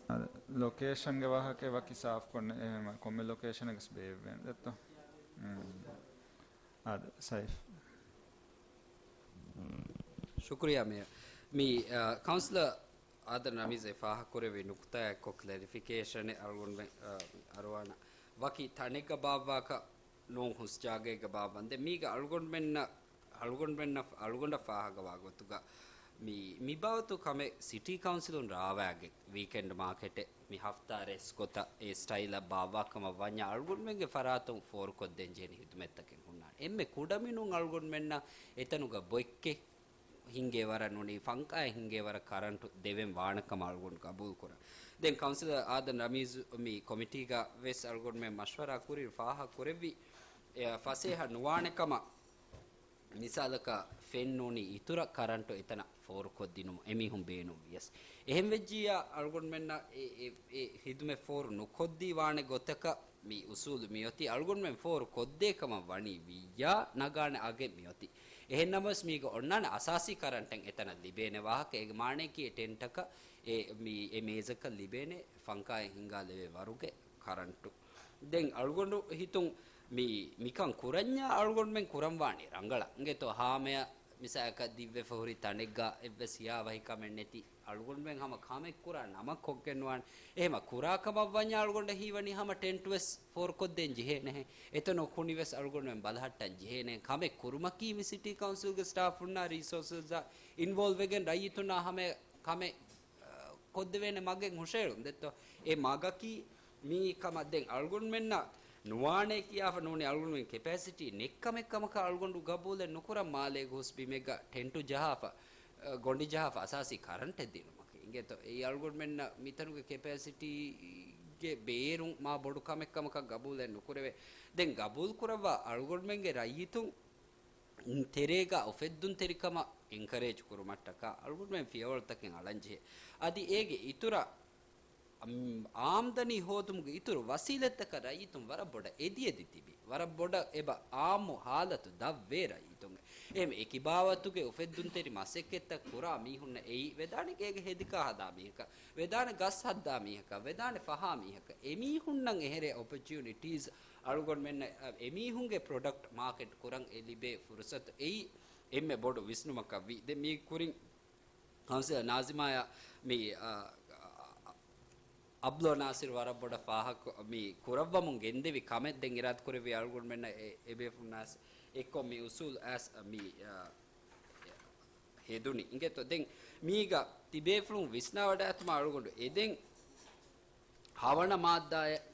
އަދި ލޮކޭޝަންގެ ވާހަކަ ވަކި ސާފް ކޮށްނެ އެހެން ކޮންމެ ލޮކޭޝަނެއް ވެސް ބޭއްވޭނެ ދެއްތޯ؟ އާދެ، ސައިފް. ޝުކުރިއްޔާ މޭޔަރ. މި، އަ، ކައުންސިލަރ އާދަން ރަމީޒް އެ ފާހަގަކުރެއްވި ނުކުތާއެއްކޮށް ކްލެރިފިކޭޝަނެއް އަޅުގަނޑުމެން، އަ، އަރުވާނަ ވަކި ތަނެއްގަ ބާއްވާކަށް ނޫން ހުސް ޖާގައެއްގަ ބާއްވަންދެން މީގަ އަޅުގަނޑުމެންނަށް، އަޅުގަނޑުމެންނަށް، އަޅުގަނޑަށް ފާހަގަވާ ގޮތުގަ މި، މި ބާވަތު ކަމެއް ސިޓީ ކައުންސިލުން ރާވާގެ ވީކެންޑް މާކެޓެއް މި ހަފްތާ ރެސް ގޮތަށް އެ ސްޓައިލަށް ބާއްވާ ކަމަށް ވަންޏާ އަޅުގަނޑުމެންގެ ފަރާތުން ފޯރުކޮށްދޭން ޖެހެނީ ހިދުމަތްތަކެއް ހުންނާނެ. އެންމެ ކުޑަމިނުން އަޅުގަނޑުމެންނަށް އެތަނުގަ ބޮއެއްކެއް ހިންގޭ ވަރަށް ނޫނީ، ފަންކާއެއް ހިންގޭ ވަރަށް ކަރަންޓު ދެވެން ވާނެ ކަމަށް އަޅުގަނޑު ގަބޫލު ކުރަން. ދެން ކައުންސިލަރ އާދަން ރަމީޒު މި ކޮމިޓީގަ ވެސް އަޅުގަނޑުމެން މަޝްވަރާ ކުރި ފާހަގަ ކުރެއްވި، އެ، ފަސޭހަ ނުވާނެ ކަމަށް މިސާލަކަށް ފެން ނޫނީ އިތުރަށް ކަރަންޓު އެތަނަށް ފޯރުކޮށްދިނުމަށް އެމީހުން ބޭނުން ވިޔަސް. އެހެން ވެއްޖިއްޔާ އަޅުގަނޑުމެންނަށް އެ، އެ، އެ ހިދުމަތް ފޯރު ނުކޮށްދީ ވާނެ ގޮތަކަށް މި އުސޫލު މިއޮތީ. އަޅުގަނޑުމެން ފޯރު ކޮށްދޭ ކަމަށް ވަނީ ވިއްޔާ ނަގާނެ އަގެއް މިއޮތީ. އެހެން ނަމަވެސް މީގަ އޮންނާނެ އަސާސީ ކަރަންޓެއް އެތަނަށް ލިބޭނެ ވާހަކަ. އޭގެ މާނަޔަކީ އެ ޓެންޓަކަށް އެ، މި، އެ މޭޒަކަށް ލިބޭނެ ފަންކާއިން ހިންގާލެވޭ ވަރުގެ ކަރަންޓު. ދެން އަޅުގަނޑު ހިތުން މި، މިކަން ކުރަންޏާ އަޅުގަނޑުމެން ކުރަންވާނީ ރަނގަޅަށް. އިނގޭތޯ ހާމަޔަށް މިސާލަކަށް ދިއްވެފަ ހުރި ތަނެއްގަ އެއްވެސް ހިޔާވަހިކަމެއް ނެތި އަޅުގަނޑުމެން ހަމަ ކަމެއް ކުރާ ނަމަ ކޮށްގެންވާނެ. އެހެމަ ކުރާ ކަމަށް ވަންޏާ އަޅުގަނޑަށް ހީވަނީ ހަމަ ޓެންޓުވެސް ފޯރުކޮށްދޭން ޖެހޭނެހެ. އެތަނު ކުނިވެސް އަޅުގަނޑުމެން ބަލަހައްޓަން ޖެހޭނެ. ކަމެއް ކުރުމަކީ މި ސިޓީ ކައުންސިލްގެ ސްޓާފުންނާ ރީސޯސަސްއާ އިންވޯލްވް ވެގެން ރައްޔިތުންނާ ހަމަ ކަމެއް ކޮށްދެވޭނެ މަގެއް ހުށައެޅުން ދެއްތޯ؟ އެ މަގަކީ މި ކަމަށް ދެން އަޅުގަނޑުމެންނަށް ނުވާނޭ ކިޔާފަ ނޫނީ އަޅުގަނޑުމެން ކެޕޭސިޓީ ނެތް ކަމެއް ކަމަކަށް އަޅުގަނޑު ގަބޫލެއް ނުކުރަން މާލޭގެ ހުސް ބިމެއްގަ ޓެންޓު ޖަހާފަ، އަ، ގޮނޑި ޖަހާފަ އަސާސީ ކަރަންޓެއް ދިނުމަކީ. އިނގޭތޯ؟ އެއީ އަޅުގަނޑުމެންނަށް މިތަނުގެ ކެޕޭސިޓީގެ ބޭރުން މާ ބޮޑު ކަމެއް ކަމަކަށް ގަބޫލެއް ނުކުރެވޭ. ދެން ގަބޫލު ކުރައްވާ އަޅުގަނޑުމެންގެ ރައްޔިތުން ތެރޭގަ އުފެއްދުންތެރިކަމަށް އެންކަރޭޖް ކުރުމަށްޓަކާ އަޅުގަނޑުމެން ފިޔަވަޅުތަކެއް އަޅަންޖެހޭ. އަދި އޭގެ އިތުރަށް، އަމް، އާމްދަނީ ހޯދުމުގެ އިތުރު ވަސީލަތްތަކަށް ރައްޔިތުން ވަރަށް ބޮޑަށް އެދިއެދި ތިބި، ވަރަށް ބޮޑަށް އެބަ އާއްމު ހާލަތު ދަށްވޭ ރައްޔިތުންގެ. އެހެން އެކި ބާވަތުގެ އުފެއްދުންތެރި މަސައްކަތްތައް ކުރާ މީހުންނަށް އެއީ ވެދާނެ ގޭގެ ހެދިކާ ހަދާ މީހަކަށް، ވެދާނެ ގަސް ހައްދާ މީހަކަށް، ވެދާނެ ފަހާ މީހަކަށް. އެމީހުންނަށް އެހެރޭ އޮޕޮޗުނިޓީސް އަޅުގަނޑުމެންނަށް، އަ، އެމީހުންގެ ޕްރޮޑަކްޓް މާކެޓް ކުރަން އެ ލިބޭ ފުރުސަތު އެއީ އެންމެ ބޮޑު ވިސްނުމަކަށް ވީ. ދެން މީ ކުރިން ކައުންސިލަރ ނާޒިމާޔަށް މި، އަ، އަ، އަ، އަބްލޯ ނާސިރު ވަރަށް ބޮޑަށް ފާހަގަ މި ކުރައްވަމުން ގެންދެވި ކަމެއް ދެން އިރާދަކުރެއްވި އަޅުގަނޑުމެންނަށް އެ، އެބޭފުޅުންނާސް އެއްކޮށް މި އުސޫލު އައިސް މި، އަ، ހެދުނީ. އިނގޭތޯ ދެން މީގަ ތިބޭފުޅުން ވިސްނާވަޑައިގަތުމަށް އަޅުގަނޑު އެދެން ހަވަނަ މާއްދާއަށް،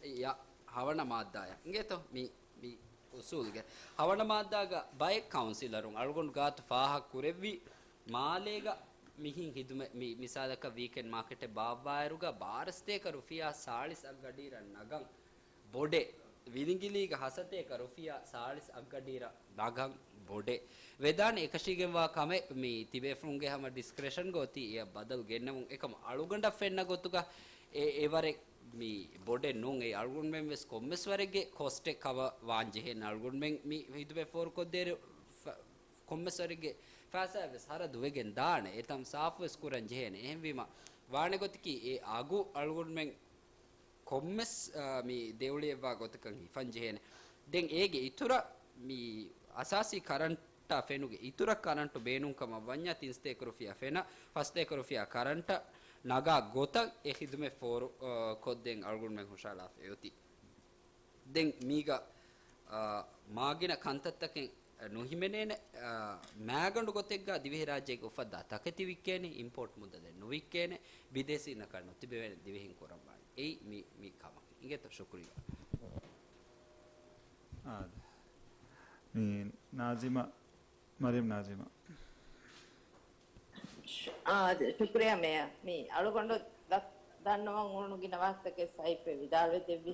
ހަވަނަ މާއްދާއަށް އިނގޭތޯ މި، މި އުސޫލުގެ ހަވަނަ މާއްދާގަ ބައެއް ކައުންސިލަރުން އަޅުގަނޑު ގާތު ފާހަގަ ކުރެއްވި މާލޭގަ މިހިން ހިދުމަތް މި މިސާލަކަށް ވީކެންޑް މާކެޓެއް ބާއްވާއިރުގަ ބާރަސްތޭކަ ރުފިޔާ ސާޅީސް އަށްގަޑީރަށް ނަގަން ބޮޑެ ވިލިނގިލީގަ ހަސަތޭކަ ރުފިޔާ ސާޅީސް އަށްގަޑީރަށް ނަގަން ބޮޑެ ވެދާނެ އެކަށީގެންވާ ކަމެއް މި ތިބޭފުޅުންގެ ހަމަ ޑިސްކްރެޝަންގަ އޮތީ އެއަށް ބަދަލު ގެންނަމުން އެކަމަށް އަޅުގަނޑަށް ފެންނަ ގޮތުގަ އެ އެވަރެއް މި ބޮޑެއް ނޫން. އެ އަޅުގަނޑުމެން ވެސް ކޮންމެސް ވަރެއްގެ ކޮސްޓެއް ކަވަ ވާން ޖެހޭނެ އަޅުގަނޑުމެން މި ހިދުމަތް ފޯރުކޮށްދޭއިރު ފަ-، ކޮންމެސް ވަރެއްގެ ފައިސާ ވެސް ހަރަދު ވެގެން ދާނެ. އެތަން ސާފު ވެސް ކުރަން ޖެހޭނެ. އެހެންވީމަ ވާނެ ގޮތަކީ އެ އަގު އަޅުގަނޑުމެން ކޮންމެސް، އާ، މި ދެއުޅިއެއްވާ ގޮތަކަށް ހިފަން ޖެހޭނެ. ދެން އޭގެ އިތުރަށް މި އަސާސީ ކަރަންޓާ ފެނުގެ އިތުރަށް ކަރަންޓު ބޭނުންކަމަށް ވަންޏާ ތިންސަތޭކަ ރުފިޔާ ފެނަށް ފަސްސަތޭކަ ރުފިޔާ ކަރަންޓަށް ނަގާ ގޮތަށް އެ ޚިދުމަތް ފޯރު، އާ، ކޮށްދޭން އަޅުގަނޑުމެން ހުށަހަޅާފައި އޮތީ. ދެން މީގަ، އާ، މާގިނަ ކަންތައްތަކެއް ނުހިމެނޭނެ، އާ، މާގަނޑު ގޮތެއްގަ ދިވެހިރާއްޖޭގެ އުފައްދާ ތަކެތި ވިއްކޭނެ، އިމްޕޯޓް މުދަލެއް ނުވިއްކޭނެ، ބިދޭސީންނަކަށް ނުތިބެވޭނެ ދިވެހިން ކުރަންވާނެ. އެއީ މި، މި ކަމަކީ. އިނގޭތޯ؟ ޝުކުރިއްޔާ. އާދެ. މި ނާޒިމާ، މަރިޔަމް ނާޒިމާ. ޝު-، އާދެ، ޝުކުރިއްޔާ މޭޔަރ. މި އަޅުގަނޑު ދަ-، ދަންނަވަން އުޅުނު ގިނަ ވާހަކަތަކެއް ސައިފް ވިދާޅުވެ ދެއްވި.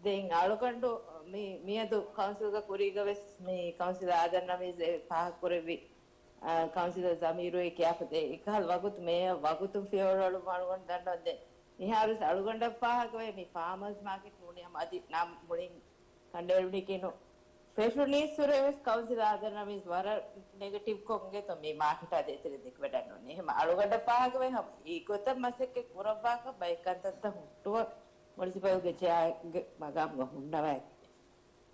ދެން އަޅުގަނޑު މި، މިއަދު ކައުންސިލްގަ ކުރީގަ ވެސް މި ކައުންސިލަރ އާދަމް ނަމީޒް އެ ފާހަގަކުރެއްވި، އާ، ކައުންސިލަރ ޒަމީރު އެ ކިޔާފަދަ އެކަހަލަ ވަގުތު މޭޔަރ ވަގުތުން ފިޔަވަޅު އަޅުގަނޑު ދަންނަވަންދެން. މިހާރުވެސް އަޅުގަނޑަށް ފާހަގަވޭ މި ފާމަރސް މާކެޓް ނޫނީ ހަމަ އަދި ނަމް މުޅިން ކަނޑައެޅުނީކީނު. ފެށުނީއްސުރެވެސް ކައުންސިލަރ އާދަމް ނަމީޒް ވަރަށް ނެގެޓިވްކޮށް އިނގޭތޯ މި މާކެޓާ ދޭތެރެ ދެކިވަޑައިނުނީ. ހަމަ އަޅުގަނޑަށް ފާހަގަވޭ ހަމަ އެގޮތަށް މަސައްކަތް ކުރައްވާކަށް ބައެއް ކަންތައްތައް ހުއްޓުވަން މުނިސިޕަލްގެ ޗެއާގެ މަގާމުގަ ހުންނަވައި.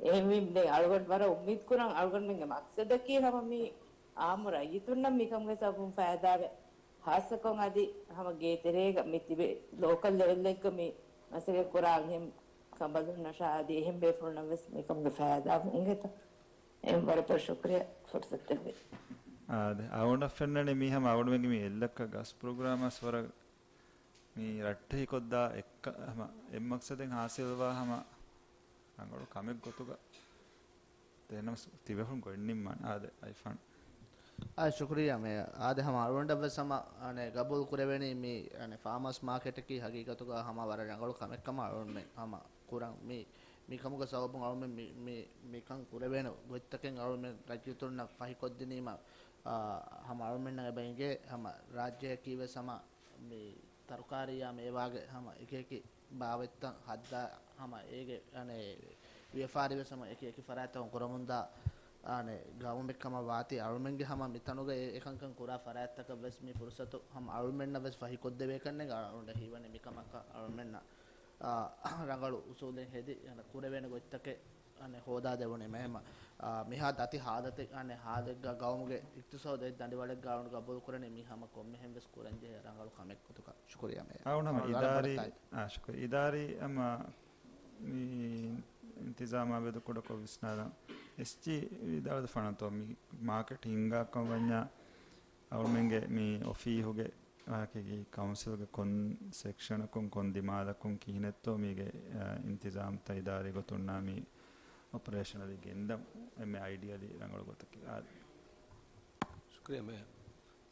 އެހެންވީމަ ދެން އަޅުގަނޑު ވަރަށް އުއްމީދު ކުރަން އަޅުގަނޑުމެންގެ މަގްސަދަކީ ހަމަ މި އާއްމު ރައްޔިތުންނަށް މިކަމުގެ ސަބަބުން ފައިދާވެ، ހާއްސަކޮށް އަދި ހަމަ ގޭތެރޭގަ މި ތިބެ ލޯކަލް ލެވެލްއެއްގަ މި މަސައްކަތް ކުރާ އެހެން ކަނބަލުންނަށާ އަދި އެހެން ބޭފުޅުންނަށް ވެސް މިކަމުގެ ފައިދާ އިނގޭތޯ. އެހެން ވަރަށް ބޮޑަށް ޝުކުރިއްޔާ ފުރުސަތު ދެއްވި. އާދެ، އަޅުގަނޑަށް ފެންނަނީ މީ ހަމަ އަޅުގަނޑުމެންގެ މި އެއްލައްކަ ގަސް ޕްރޮގްރާމަށް ވަރަށް މި ރައްޓެހިކޮށްދާ އެއްކަ ހަމަ އެއްމަގްސަދެއް ހާސިލްވާ ހަމަ ރަނގަޅު ކަމެއް ގޮތުގަ ދެނަމަސް ތިބެފުން ގޮތް ނިންމާން. އާދެ، އައިފާން. އާ، ޝުކުރިއްޔާ މޭޔަރ. އާދެ، ހަމަ އަޅުގަނޑަށްވެސް ހަމަ، އަނެ، ގަބޫލު ކުރެވެނީ މި، އަނެ، ފާމަސް މާކެޓަކީ ހަގީގަތުގަ ހަމަ ވަރަށް ރަނގަޅު ކަމެއް ކަމަށް އަޅުގަނޑުމެން ހަމަ ކުރަން މި، މިކަމުގެ ސަބަބުން އަޅުމެން މި، މި، މިކަން ކުރެވޭނެ ގޮތްތަކެއް އަޅުމެން ރައްޔިތުންނަށް ފަހިކޮށްދިނީމަ، އާ، ހަމަ އަޅުމެންނަށް އެބަ އިނގޭ ހަމަ ރާއްޖެއަކީ ވެސް ހަމަ މި ތަރުކާރީއާ މޭވާގެ ހަމަ އެކިއެކި ބާވަތްތައް ހައްދާ ހަމަ އޭގެ، އަނެ، ވިޔަފާރި ވެސް ހަމަ އެކި އެކި ފަރާތްތަކުން ކުރަމުންދާ، އަނެ، ގައުމެއް ކަމަށް ވާތީ އަޅުމެންގެ ހަމަ މިތަނުގަ އެ، އެކަންކަން ކުރާ ފަރާތްތަކަށް ވެސް މި ފުރުސަތު ހަމަ އަޅުމެންނަށް ވެސް ފަހިކޮށްދެވޭކަންނޭނގެ އަޅުގަނޑަށް ހީވަނީ މިކަމަކަށް އަޅުމެންނަށް އާ، ރަނގަޅު އުސޫލެއް ހެދި، އަނެ، ކުރެވޭނެ ގޮތްތަކެއް، އަނެ، ހޯދާދެވުނީމަ އެހެމަ، އާ، މިހާ ދަތި ހާލަތެއް، އަނެ، ހާލެއްގަ ގައުމުގެ އިޤްތިޞާދު އެއް ދަނޑިވަޅެއްގަ އަޅުގަނޑު ގަބޫލުކުރަނީ މީ ހަމަ ކޮންމެހެން ވެސް ކުރަންޖެހޭ ރަނގަޅު ކަމެއް ގޮތުގަ. ޝުކުރިއްޔާ މޭޔަރ. އަޅުގަނޑު ހަމަ އަޅުގަނޑު އިދާރީ، ވަރަށް އާ، ޝުކުރިއްޔާ. އިދާރީ ހަމަ މި އިންތިޒާމާ ބެދުކުޑަކޮށް ވިސްނާލަން. އެސްޖީ ވިދާޅުވެފަ ނަތޯ މި މާކެޓް ހިންގާކަން ވަންޏާ އަޅުމެންގެ މި އޮފީހުގެ ވާހަކައިގެ ކައުންސިލްގެ ކޮން ސެކްޝަނަކުން ކޮން ދިމާލަކުން ކިހިނެއްތޯ މީގެ، އަ، އިންތިޒާމްތައް އިދާރީ ގޮތުންނާ މި އޮޕަރޭޝަނަލީ ގެންދަން އެންމެ އައިޑިއަލީ ރަނގަޅު ގޮތަކީ. އާދެ. ޝުކުރިއްޔާ މޭޔަރ.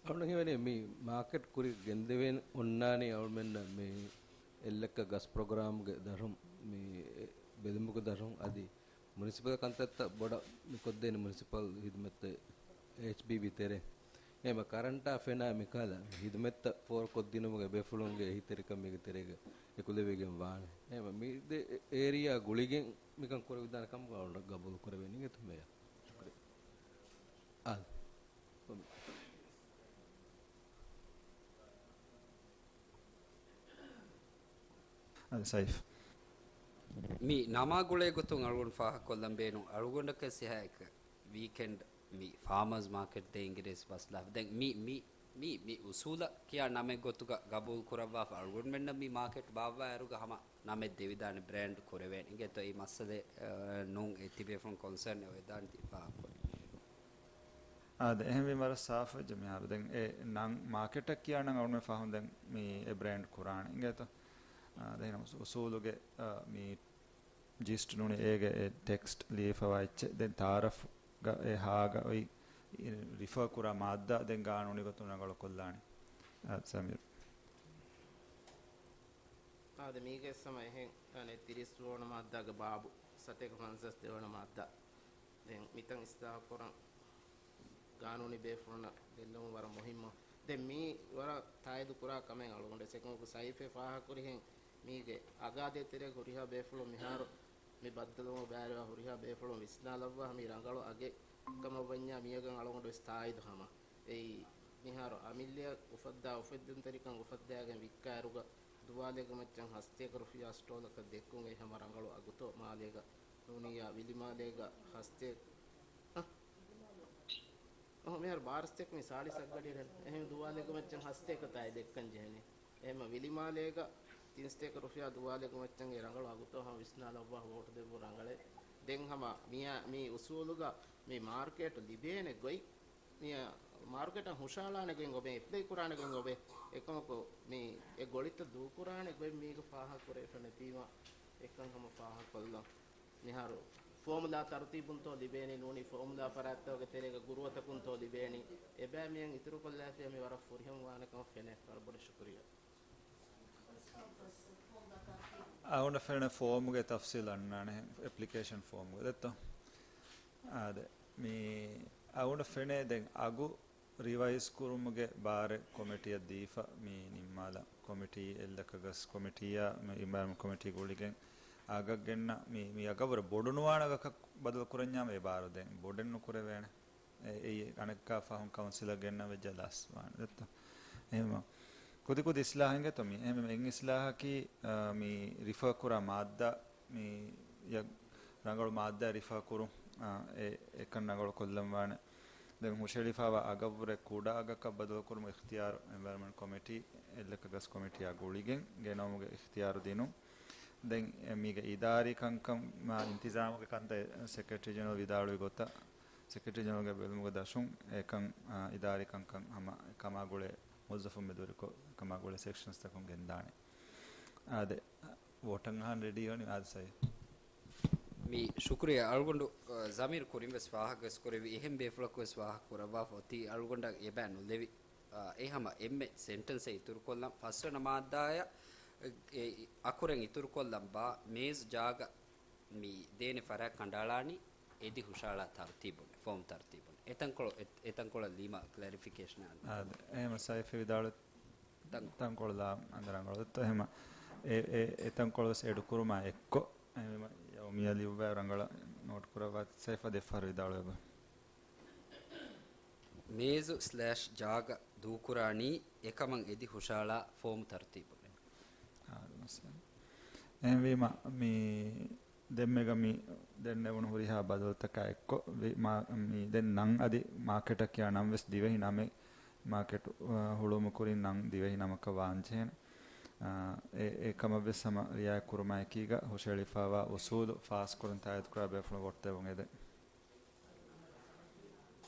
އަޅުގަނޑަށް ހީވަނީ މި މާކެޓް ކުރިއަށް ގެންދެވޭން އޮންނާނީ އަޅުމެންނަށް މި އެއްލެއްކަ ގަސް ޕްރޮގްރާމްގެ ދަށުން، މި ބެލުމުގެ ދަށުން އަދި މުނިސިޕަލް ކަންތައްތައް ބޮޑަށް މިކޮށްދޭނެ މުނިސިޕަލް ހިދުމަތްތައް އެޗްބީބީ ތެރޭ. އެހެމަ ކަރަންޓާ ފެނާ މިކަހަލަ ހިދުމަތްތައް ފޯރުކޮށްދިނުމުގެ ބޭފުޅުންގެ އެހީތެރިކަން މީގެ ތެރޭގަ އެކުލެވިގެން ވާނެ. އެހެމަ މި ދެ އޭރިއާ ގުޅިގެން މިކަން ކުރެވިދާނެ ކަމަށް އަޅުގަނޑަށް ގަބޫލު ކުރެވޭނީ އިނގޭތަ މޭޔަރ؟ ޝުކުރިއްޔާ. އާ. އަދި ސައިފް. މި ނަމާ ގުޅޭ ގޮތުން އަޅުގަނޑު ފާހަގަކޮށްލަން ބޭނުން އަޅުގަނޑަކަށް ސިހާއެކަ ވީކެންޑް މި ފާމާސް މާކެޓް ދޭ އިނގިރޭސި ބަސްލާފަ. ދެން މި، މި، މި، މި އުސޫލަށް ކިޔާ ނަމެއް ގޮތުގަ ގަބޫލު ކުރައްވާފަ އަޅުގަނޑުމެންނަށް މި މާކެޓް ބާއްވާއިރުގަ ހަމަ ނަމެއް ދެވިދާނެ ބްރޭންޑް ކުރެވޭނެ. އިނގޭތޯ އެއީ މައްސަލައެއް، އަ، ނޫން އެ ތިބޭފުޅުން ކޮންސަރން އެ އޮވެދާނެތީ ފާހަގަކޮށް. އާދެ، އެހެންވީމަ ވަރަށް ސާފުވެއްޖެ މިހާރު. ދެން އެ ނަން މާކެޓަށް ކިޔާ ނަން އަޅުމެން ފަހުން ދެން މި އެ ބްރޭންޑް ކުރާނެ. އިނގޭތޯ؟ އާ، ދެން އުސޫލުގެ، އާ، މި ޖިސްޓް ނޫނީ އޭގެ އެ ޓެކްސްޓް ލިޔެފަވާ އެއްޗެއް. ދެން ތާރަފްގަ އެ ހާގަ އޮތް ރިފަރ ކުރާ މާއްދާ ދެން ގާނޫނީ ގޮތުން ރަނގަޅުކޮށްލާނެ. އާ، ސަމީރު. އާދެ، މީގެ ސަމަ އެހެން، އަނެ، ތިރީސް ވަނަ މާއްދާގެ ބާބު ސަތޭކަ ފަންސާސް ދެވަނަ މާއްދާ. ދެން މިތަން އިސްލާހު ކުރަން ގާނޫނީ ބޭފުޅުންނަށް ގެއްލުން ވަރަށް މުހިއްމު. ދެން މީ ވަރަށް ތާއީދު ކުރާ ކަމެއް އަޅުގަނޑު ސެކުންކު ސައިފެ ފާހަގަކުރިހެން މީގެ އަގާދޭ ތެރޭ ހުރިހާ ބޭފުޅުން މިހާރު މި ބައްދަލުވުމަށް ބައިވެރިވާ ހުރިހާ ބޭފުޅުން ވިސްނާލައްވާ މީ ރަނގަޅު އަގެއް ކަމަށް ވަންޏާ މިއަގަށް އަޅުގަނޑު ވެސް ތާއީދު ހަމަ. އެއީ މިހާރު އަމިއްލައަށް އުފައްދާ އުފެއްދުންތެރިކަން އުފައްދާގެން ވިއްކާއިރުގަ ދުވާލޭގެ މައްޗަށް ހަސްތޭކަ ރުފިޔާ ސްޓޯލަކަށް ދެއްކުން އެ ހަމަ ރަނގަޅު އަގުތޯ މާލޭގަ ނޫނިއްޔާ ވިލިމާލޭގަ ހަސްތޭ-، އަ؟ އަހަ، މިހާރު ބާރަ ސްޓޭކް މި ސާޅީސް އަށް ގަޑިއަށް އެހެން ދުވާލޭގެ މައްޗަށް ހަސްތޭކަ ތާއި ދެއްކަން ޖެހެނީ. އެހެމަ ވިލިމާލޭގަ ތިން ސްޓޭކަ ރުފިޔާ ދުވާލޭގެ މައްޗަށް އެ ރަނގަޅު އަގުތޯ ހަމަ ވިސްނާލައްވާ ވޯޓު ދެއްވުން ރަނގަޅޭ. ދެން ހަމަ މިޔާ، މި އުސޫލުގަ މި މާރކޭޓް ލިބޭނެ ގޮތް މިޔަ މާރުކޭޓަށް ހުށަހަޅާނެ ގޮތް އޮބެ، އެޕްލައި ކުރާނެ ގޮތް އޮބެ، އެކަމަކު މި އެ ގޮޅިތައް ދޫކުރާނެ ގޮތް މީގަ ފާހަގަކުރެވިފަ ނެތީމަ އެކަން ހަމަ ފާހަގަކޮށްލަން. މިހާރު ފޯމުލާ ތަރުތީބުންތޯ ލިބޭނީ ނޫނީ ފޯމުލާ ފަރާތްތަކުގެ ތެރޭގަ ގުރުއަތަކުންތޯ ލިބޭނީ. އެބައިމީހުން އިތުރުކޮށްލާފިޔާ މި ވަރަށް ފުރިހަމަ ވާނެ ކަމަށް ފެނޭ. ވަރަށް ބޮޑަށް ޝުކުރިއްޔާ. އަޅުގަނޑަށް ފެނޭ ފޯމުގެ ތަފްސީލް އަންނާނެ، އެޕްލިކޭޝަން ފޯމުގެ ދެއްތޯ؟ އާދެ، މި އަޅުގަނޑަށް ފެނޭ ދެން އަގު ރިވައިޒް ކުރުމުގެ ބާރެއް ކޮމިޓީއަށް ދީފަ މި ނިންމާލަން. ކޮމިޓީ އެއްލަކަ ގަސް ކޮމިޓީއާ މި އިންވަޔަރަންމަންޓް ކޮމިޓީ ގުޅިގެން އަގަށް ގެންނަ މި، މި އަގަށްވުރެ ބޮޑުނުވާނެ އަގަކަށް ބަދަލު ކުރަންޏާމެ އެ ބާރު ދެން ބޮޑެއް ނުކުރެވޭނެ. އެ، އެއީ އަނެއްކާ ފަހުން ކައުންސިލަށް ގެންނަ ވެއްޖެ ލަސްވާނެ ދެއްތޯ؟ އެހެންވީމަ ކުދި ކުދި އިސްލާހެއް އިނގޭތޯ މި. އެހެންވީމަ އެއް އިސްލާހަކީ، އާ، މި ރިފަރ ކުރާ މާއްދާ، މި ރަނގަޅު މާއްދާ ރިފަރ ކުރުން، އާ، އެ، އެކަން ރަނގަޅު ކޮށްލަން ވާނެ. ދެން ހުށަހެޅިފައިވާ އަގަށްވުރެ ކުޑަ އަގަކަށް ބަދަލުކުރުމަށް އިޚްތިޔާރު އެންވަޔަރަންމަންޓް ކޮމިޓީ، އެއްލަކަ ގަސް ކޮމިޓީއާ ގުޅިގެން ގެނައުމުގެ އިޚްތިޔާރު ދިނުން. ދެން މީގެ އިދާރީ ކަންކަން އިންތިޒާމުގެ ކަންތައް ސެކްރެޓަރީ ޖެނެރަލް ވިދާޅުވި ގޮތަށް، ސެކްރެޓަރީ ޖެނެރަލްގެ ބެލުމުގެ ދަށުން އެކަން، އާ، އިދާރީ ކަންކަން ހަމަ ކަމާގުޅޭ މުވައްޒަފުން މެދުވެރިކޮށް، ކަމާގުޅޭ ސެކްޝަންސްތަކުން ގެންދާނެ. އާދެ، ވޯޓަށް އަހަން ރެޑީ ވަނީ އާދެ ސައި. މި ޝުކުރިއްޔާ އަޅުގަނޑު، އަ، ޒަމީރު ކުރިން ވެސް ފާހަގަވެސް ކުރެއްވި އެހެން ބޭފުޅަކު ވެސް ފާހަގަ ކުރައްވާފަ އޮތީ އަޅުގަނޑަށް އެބައި ނުލެވި، އަ، އެ ހަމަ އެންމެ ސެންޓެންސެއް އިތުރުކޮށްލަން ފަސްވަނަ މާއްދާއަށް، އެ، އަކުރެން އިތުރުކޮށްލަން ބާ މޭޒް ޖާގަ މި ދޭނެ ފަރާތް ކަނޑައަޅާނީ އެދި ހުށައަޅާ ތަރުތީބުން، ފޯމް ތަރުތީބުން. އެތަންކޮޅު، އެ، އެތަންކޮޅަށް ލީމަ ކްލެރިފިކޭޝަން އަން. އާދެ، އެހެމަ ސައިފި ވިދާޅު ތަން. ތަންކޮޅު ލާ އަނދަ ރަނގަޅު އޮތްތޯ އެހެމަ އެ، އެ، އެތަންކޮޅު ވެސް އެޑު ކުރުމާ އެއްކޮށް، އެހެމަ ޔައުމިއްޔާ ލިޔުއްވާ ރަނގަޅަށް ނޯޓް ކުރައްވާ ސައިފަ ދެފަހަރު ވިދާޅުވެބަ. މޭޒު ސްލޭޝް ޖާގަ ދޫކުރާނީ އެކަމަށް އެދި ހުށައަޅާ ފޯމު ތަރުތީބުން. އާދެ، މައްސަލަ. އެހެންވީމަ، މި ދެންމެގަ މި ދެންނެވުނު ހުރިހާ ބަދަލުތަކާ އެއްކޮށް، ވި-، މާ-، މި ދެން ނަން އަދި މާކެޓަށް ކިޔާ ނަން ވެސް ދިވެހި ނަމެއް މާކެޓު، އަ، ހުޅުވުމު ކުރިން ނަން ދިވެހި ނަމަކަށް ވާންޖެހޭނެ. އަ، އެ، އެ ކަމަށް ވެސް ހަމަ ރިއާޔަތް ކުރުމާއެކީގަ ހުށަހެޅިފައިވާ އުސޫލު ފާސްކުރަން ތާއީދުކުރާ ބޭފުޅުން ވޯޓް ދެއްވުން އެދެން.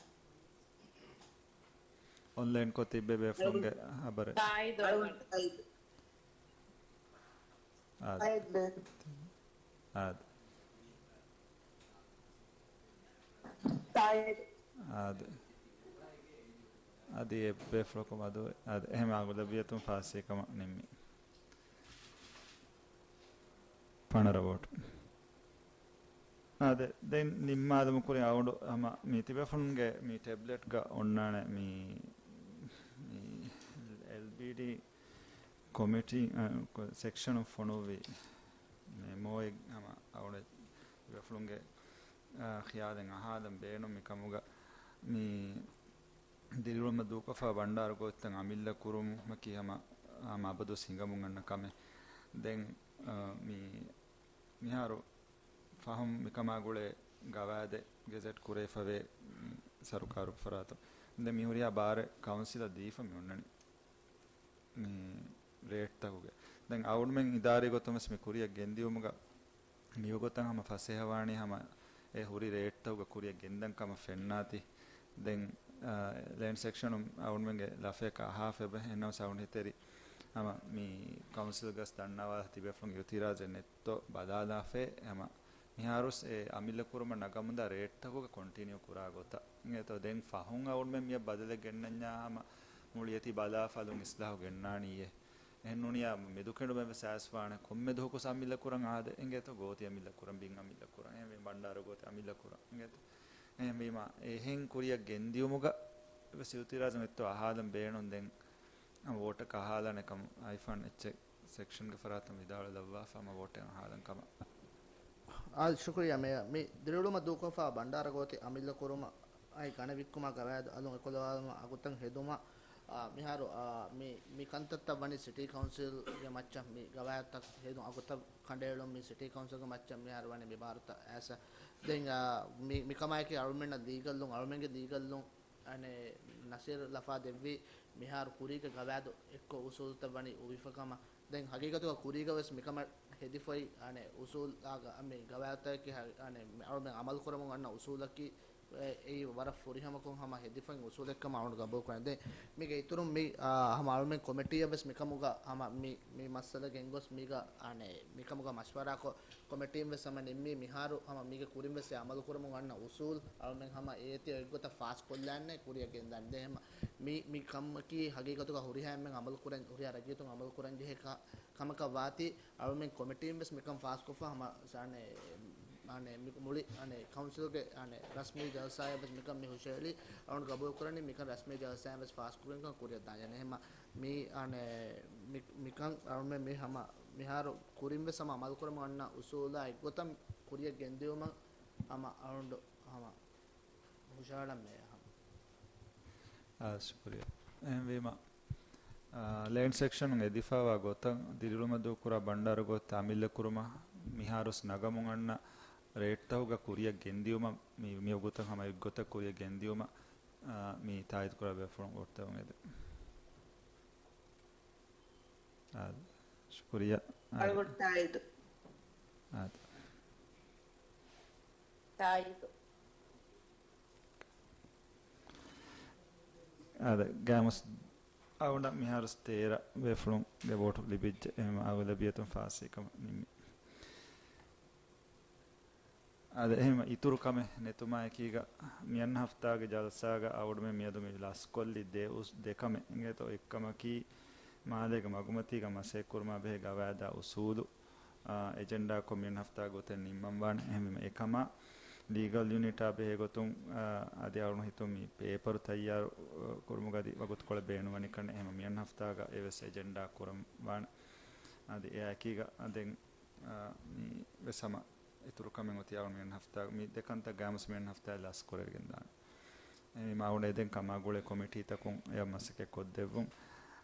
އޮންލައިންކޮށް ތިއްބެވި ބޭފުޅުންގެ ހަބަރެއް. ތާއީދު. އާދެ. އާދެ. އާދެ. އަދި އެއްބޭފުޅަކު މަދުވެ. އާދެ. އެހެން އަޣުލަބިއްޔަތުން ފާސްވީ ކަމަށް ނިންމި. ފަނަރަ ވޯޓް. އާދެ، ދެން ނިންމާލުމު ކުރި އައުޑު ހަމަ މި ތިބޭފުޅުންގެ މި ޓެބްލެޓްގަ އޮންނާނެ މި، މި އެލްބީޑީ ކޮމިޓީ، އަ، ސެކްޝަނުން ފޮނުއްވި މެމޯއެއް ހަމަ އައުޑެ ތިބޭފުޅުންގެ، އަ، ޚިޔާލެއް އަހާލަން ބޭނުން މި ކަމުގަ މި ދިރިއުޅުމަށް ދޫކޮށްފަ ބަންޑާރަ ގޯތިތައް އަމިއްލަ ކުރުމަކީ ހަމަ، ހަމަ އަބަދުވެސް ހިނގަމުން އަންނަ ކަމެއް. ދެން، އަ، މި، މިހާރު ފަހުން މިކަމާ ގުޅޭ ގަވާއިދެއް ގެޒެޓް ކުރެވިފަވޭ، މި ސަރުކާރުގެ ފަރާތުން. ދެން މި ހުރިހާ ބާރެއް ކައުންސިލަށް ދީފަ މި އޮންނަނީ. މި ރޭޓްތަކުގެ. ދެން އައުޑްމެން އިދާރީ ގޮތުން ވެސް މި ކުރިއަށް ގެންދިޔުމުގަ މިވަގުތަށް ހަމަ ފަސޭހަވާނީ ހަމަ އެ ހުރި ރޭޓްތަކުގަ ކުރިއަށް ގެންދަން ކަމަށް ފެންނާތީ. ދެން، އާ، ލޭންޑް ސެކްޝަނުން އައުޑްމެންގެ ލަފަޔަކަށް އަހާފަ އެބަ އެހެންނަމަވެސް އައުން ހިތެރި ހަމަ މި ކައުންސިލްގަސް ދަންނަވާ ތިބޭފުޅުން އިއުތިރާޒެއް ނެތް ތޯ ބަލާލާފައި ހަމަ މިހާރުސް އެ އަމިއްލަ ކުރުމަށް ނަގަމުންދާ ރޭޓްތަކުގަ ކޮންޓިނިއު ކުރާ ގޮތަށް. އިނގޭތޯ ދެން ފަހުން އައުޑްމެން މިއަށް ބަދަލެއް ގެންނަންޏާ ހަމަ މުޅި އެތި ބަލާފަ އަލުން އިސްލާހު ގެންނާނީއޭ. އެހެންނޫނިޔާ މެދުކެނޑުމެއް ވެސް އައިސްފާނެ ކޮންމެ ދުވަހަކުސް އަމިއްލަ ކުރަން އާދެ. އިނގޭތޯ ގޯތި އަމިއްލަ ކުރަން، ބިން އަމިއްލަ ކުރަން، އެހެންވީ ބަންޑާރަ ގޯތި އަމިއްލަ ކުރަން. އިނގޭތޯ އެހެންވީމާ އެހެން ކުރިއަށް ގެންދިޔުމުގަ ވެސް އިއުތިރާޒު ނެތްތޯ އަހާލަން ބޭނުން ދެން ވޯޓަކަށް އަހާލާނެ ކަމަށް އައިފާން އެއްޗެއް ސެކްޝަންގެ ފަރާތުން ވިދާޅު ލައްވާފަ ހަމަ ވޯޓެއް އަހާލަން ކަމަށް. އާ، ޝުކުރިއްޔާ މޭޔަރ. މި ދިރިއުޅުމަށް ދޫކޮށްފަ ބަންޑާރަ ގޯތި އަމިއްލަ ކުރުމަށް އައި ގަނެ ވިއްކުމާ ގަވާއިދު އަލުން އެކުލަވާލުމަށް އަގުތައް ހެދުމަށް، އާ، މިހާރު، އާ، މި، މި ކަންތައްތައް ވަނީ ސިޓީ ކައުންސިލްގެ މައްޗަށް މި ގަވާއިދުތައް ހެދުން އަގުތައް ކަނޑައެޅުން މި ސިޓީ ކައުންސިލްގެ މައްޗަށް މިހާރު ވަނީ މި ބާރުތައް އައިސް. ދެން، އާ، މި، މިކަމާއެކީ އަޅުމެންނަށް ލީގަލް ރޫމް، އަޅުމެންގެ ލީގަލް ރޫމް އަނެއް ނަސީރު ލަފާ ދެއްވީ، މިހާރު ކުރީގެ ގަވާއިދު އެއްކޮށް އުސޫލުތައް ވަނީ އުވިފަ ކަމަށް. ދެން ހަގީގަތުގަ ކުރީގަ ވެސް މިކަމަށް ހެދިފައި، އަނެއް އުސޫލާގަ މި ގަވާއިދުތަކަކީ ހަ-، އަނެއް މި އަޅުމެން އަމަލު ކުރަމުން އަންނަ އުސޫލަކީ، އެ-، އެއީ ވަރަށް ފުރިހަމަކޮށް ހަމަ ހެދިފައި އުސޫލެއް ކަމަށް އަޅުން ގަބޫލު ކުރަން. ދެން މީގެ އިތުރުން މި، އާ، ހަމަ އަޅުމެން ކޮމިޓީއަށް ވެސް މިކަމުގަ ހަމަ މި، މި މައްސަލަ ގެންގޮސް މީގަ، އަނެއް މިކަމުގަ މަޝްވަރާކޮށް، ކޮމިޓީން ވެސް ހަމަ ނިންމީ މިހާރު ހަމަ މީގެ ކުރިން ވެސް އެ އަމަލު ކުރަމުން އަންނަ އުސޫލް އަޅުމެން ހަމަ އޭތި އޮތްގޮތަށް ފާސް ކޮށްލާންނޭ ކުރިއަށް ގެންދާން. ދެން ހަމަ މި، މި ކަމަކީ ހަގީގަތުގަ ހުރިހާ އެންމެން އަމަލު ކުރަން، ހުރިހާ ރައްޔިތުން އަމަލު ކުރަން ޖެހޭ ކަ-، ކަމަކަށް ވާތީ، އަޅުމެން ކޮމިޓީން ވެސް މިކަން ފާސްކޮށްފަ ހަމަ ސާނެ، އަނެއް މި މުޅި، އަނެއް ކައުންސިލްގެ، އަނެއް ރަސްމީ ޖަލްސާއަށް ވެސް މިކަން މި ހުށަހެޅި، އަޅުން ގަބޫލު ކުރަނީ މިކަން ރަސްމީ ޖަލްސާއިން ވެސް ފާސް ކުރުން ކަން ކުރިއަށް ދާން. އެހެން ހަމަ މި، އަނެއް މި، މިކަން އަޅުމެން މި ހަމަ މިހާރު ކުރިން ވެސް ހަމަ އަމަލު ކުރަމުން އަންނަ އުސޫލާ އެއްގޮތަށް ކުރިއަށް ގެންދިއުމަށް ހަމަ އަޅުނޑު ހަމަ ހުށަހަޅަން މޭ ހަމަ. އާ، ޝުކުރިއްޔާ. އެހެންވީމަ، އާ، ލޭންޑް ސެކްޝަނުން އެދިފައިވާ ގޮތަށް ދިރިއުޅުމަށް ދޫކުރާ ބަންޑާރަ ގޯތި އަމިއްލަ ކުރުމަށް މިހާރުސް ނަގަމުން އަންނަ ރޭޓްތަކުގަ ކުރިއަށް ގެންދިއުމަށް މި، މިވަގުތަށް ހަމަ އެއްގޮތަށް ކުރިއަށް ގެންދިއުމަށް، އާ، މި ތާއީދު ކުރާ ބޭފުޅުން ވޯޓް ދެއްވުން އެދެން. އާދެ. ޝުކުރިއްޔާ. އާދެ. އަޅުގަނޑު ތާއީދު. އާދެ. ތާއީދު. އާދެ. ގާމުސް އަޅުގަނޑަށް މިހާރުސް ތޭރަ ބޭފުޅުންގެ ވޯޓު ލިބިއްޖެ. އެހެން އަޣުލަބިއްޔަތުން ފާސްވީ ކަމަށް ނިންމި. އާދެ، އެހެން އިތުރު ކަމެއް ނެތުމާއެކީގަ، މިއަންނަ ހަފްތާގެ ޖަލްސާގަ އަޅުގަނޑުމެން މިއަދު މި ލަސްކޮށްލި ދެ އުސް-، ދެ ކަމެއް އިނގޭތޯ. އެއްކަމަކީ، މާލޭގެ މަގުމަތީގަ މަސައްކަތްކުރުމާ ބެހޭ ގަވާއިދާ އުސޫލު، އެޖެންޑާ ކޮމިއުން ހަފްތާ ގޮތެއް ނިންމަން ވާނެ. އެހެންވީމަ އެކަމާ ލީގަލް ޔުނިޓާ ބެހޭ ގޮތުން އަދި އަޅުން ހިތުން މި ޕޭޕަރު ތައްޔާރު ކުރުމުގަދި ވަގުތުކޮޅެއް ބޭނުންވަނިކަން އެހެން މިއަން ހަފްތާގަ އެވެސް އެޖެންޑާ ކުރަން ވާނެ. އަދި އެއާއެކީގަ ދެން މި ވެސް ހަމަ އިތުރު ކަމެއް އޮތީ އަޅުން މިއަން ހަފްތާ މި ދެކަންތައް ގާމުސް މިއަން ހަފްތާ ލަސް ކުރެވިގެން ދާނެ. އެމީ މާ އުޅޭ ދެން ކަމާ ގުޅޭ ކޮމިޓީތަކުން އެޔަށް މަސައްކަތް ކޮށްދެއްވުން.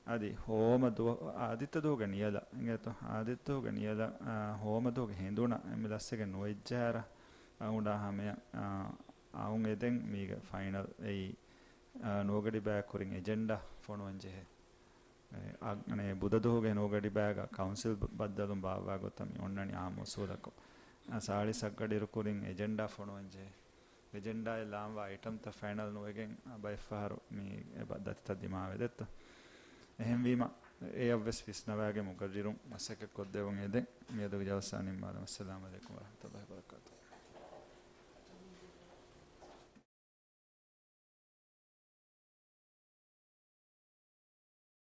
އަދި ހޯމަ ދުވަ-، އާދިއްތަ ދުވަހުގެ ނިޔަލަށް އިނގޭތޯ؟ އާދިއްތަ ދުވަހުގެ ނިޔަލަށް، އާ، ހޯމަ ދުވަހުގެ ހިނދުނަށް އެ މި ލަސްވެގެން ނުވެއްޖާރަ، އަ، އުނޑާ ހަމަޔަށް، އާ، އައުން އެދެން މީގެ ފައިނަލް އެއީ، އާ، ނުވަގަޑިބައި ކުރިން އެޖެންޑާ ފޮނުވަން ޖެހޭ. އެ، އަ-، އަނެ، ބުދަ ދުވަހުގެ ނުވަގަޑިބައިގަ ކައުންސިލް ބަ-، ބައްދަލުން ބާއްވާ ގޮތަށް މި އޮންނަނީ އާއްމު އުސޫލަކުން. އާ، ސާޅީސް އަށްގަޑިއިރު ކުރިން އެޖެންޑާ ފޮނުވަން ޖެހޭ. އެޖެންޑާއެއް ލާންވާ އައިޓަމްތައް ފައިނަލް ނުވެގެން ބައެއްފަހަރު މި އެބަ ދަތިތައް ދިމާވެދެއްތޯ. އެހެންވީމަ، އެޔަށްވެސް ވިސްނަވާގެ މުގައްރިރުން މަސައްކަތް ކޮށްދެވުން އެދެން. މިއަދުގެ ޖަލްސާ ނިންމާލަން. އައްސަލާމު ޢަލައިކުމް ވަރަޙްމަތުﷲ ވަބަރަކާތުހު.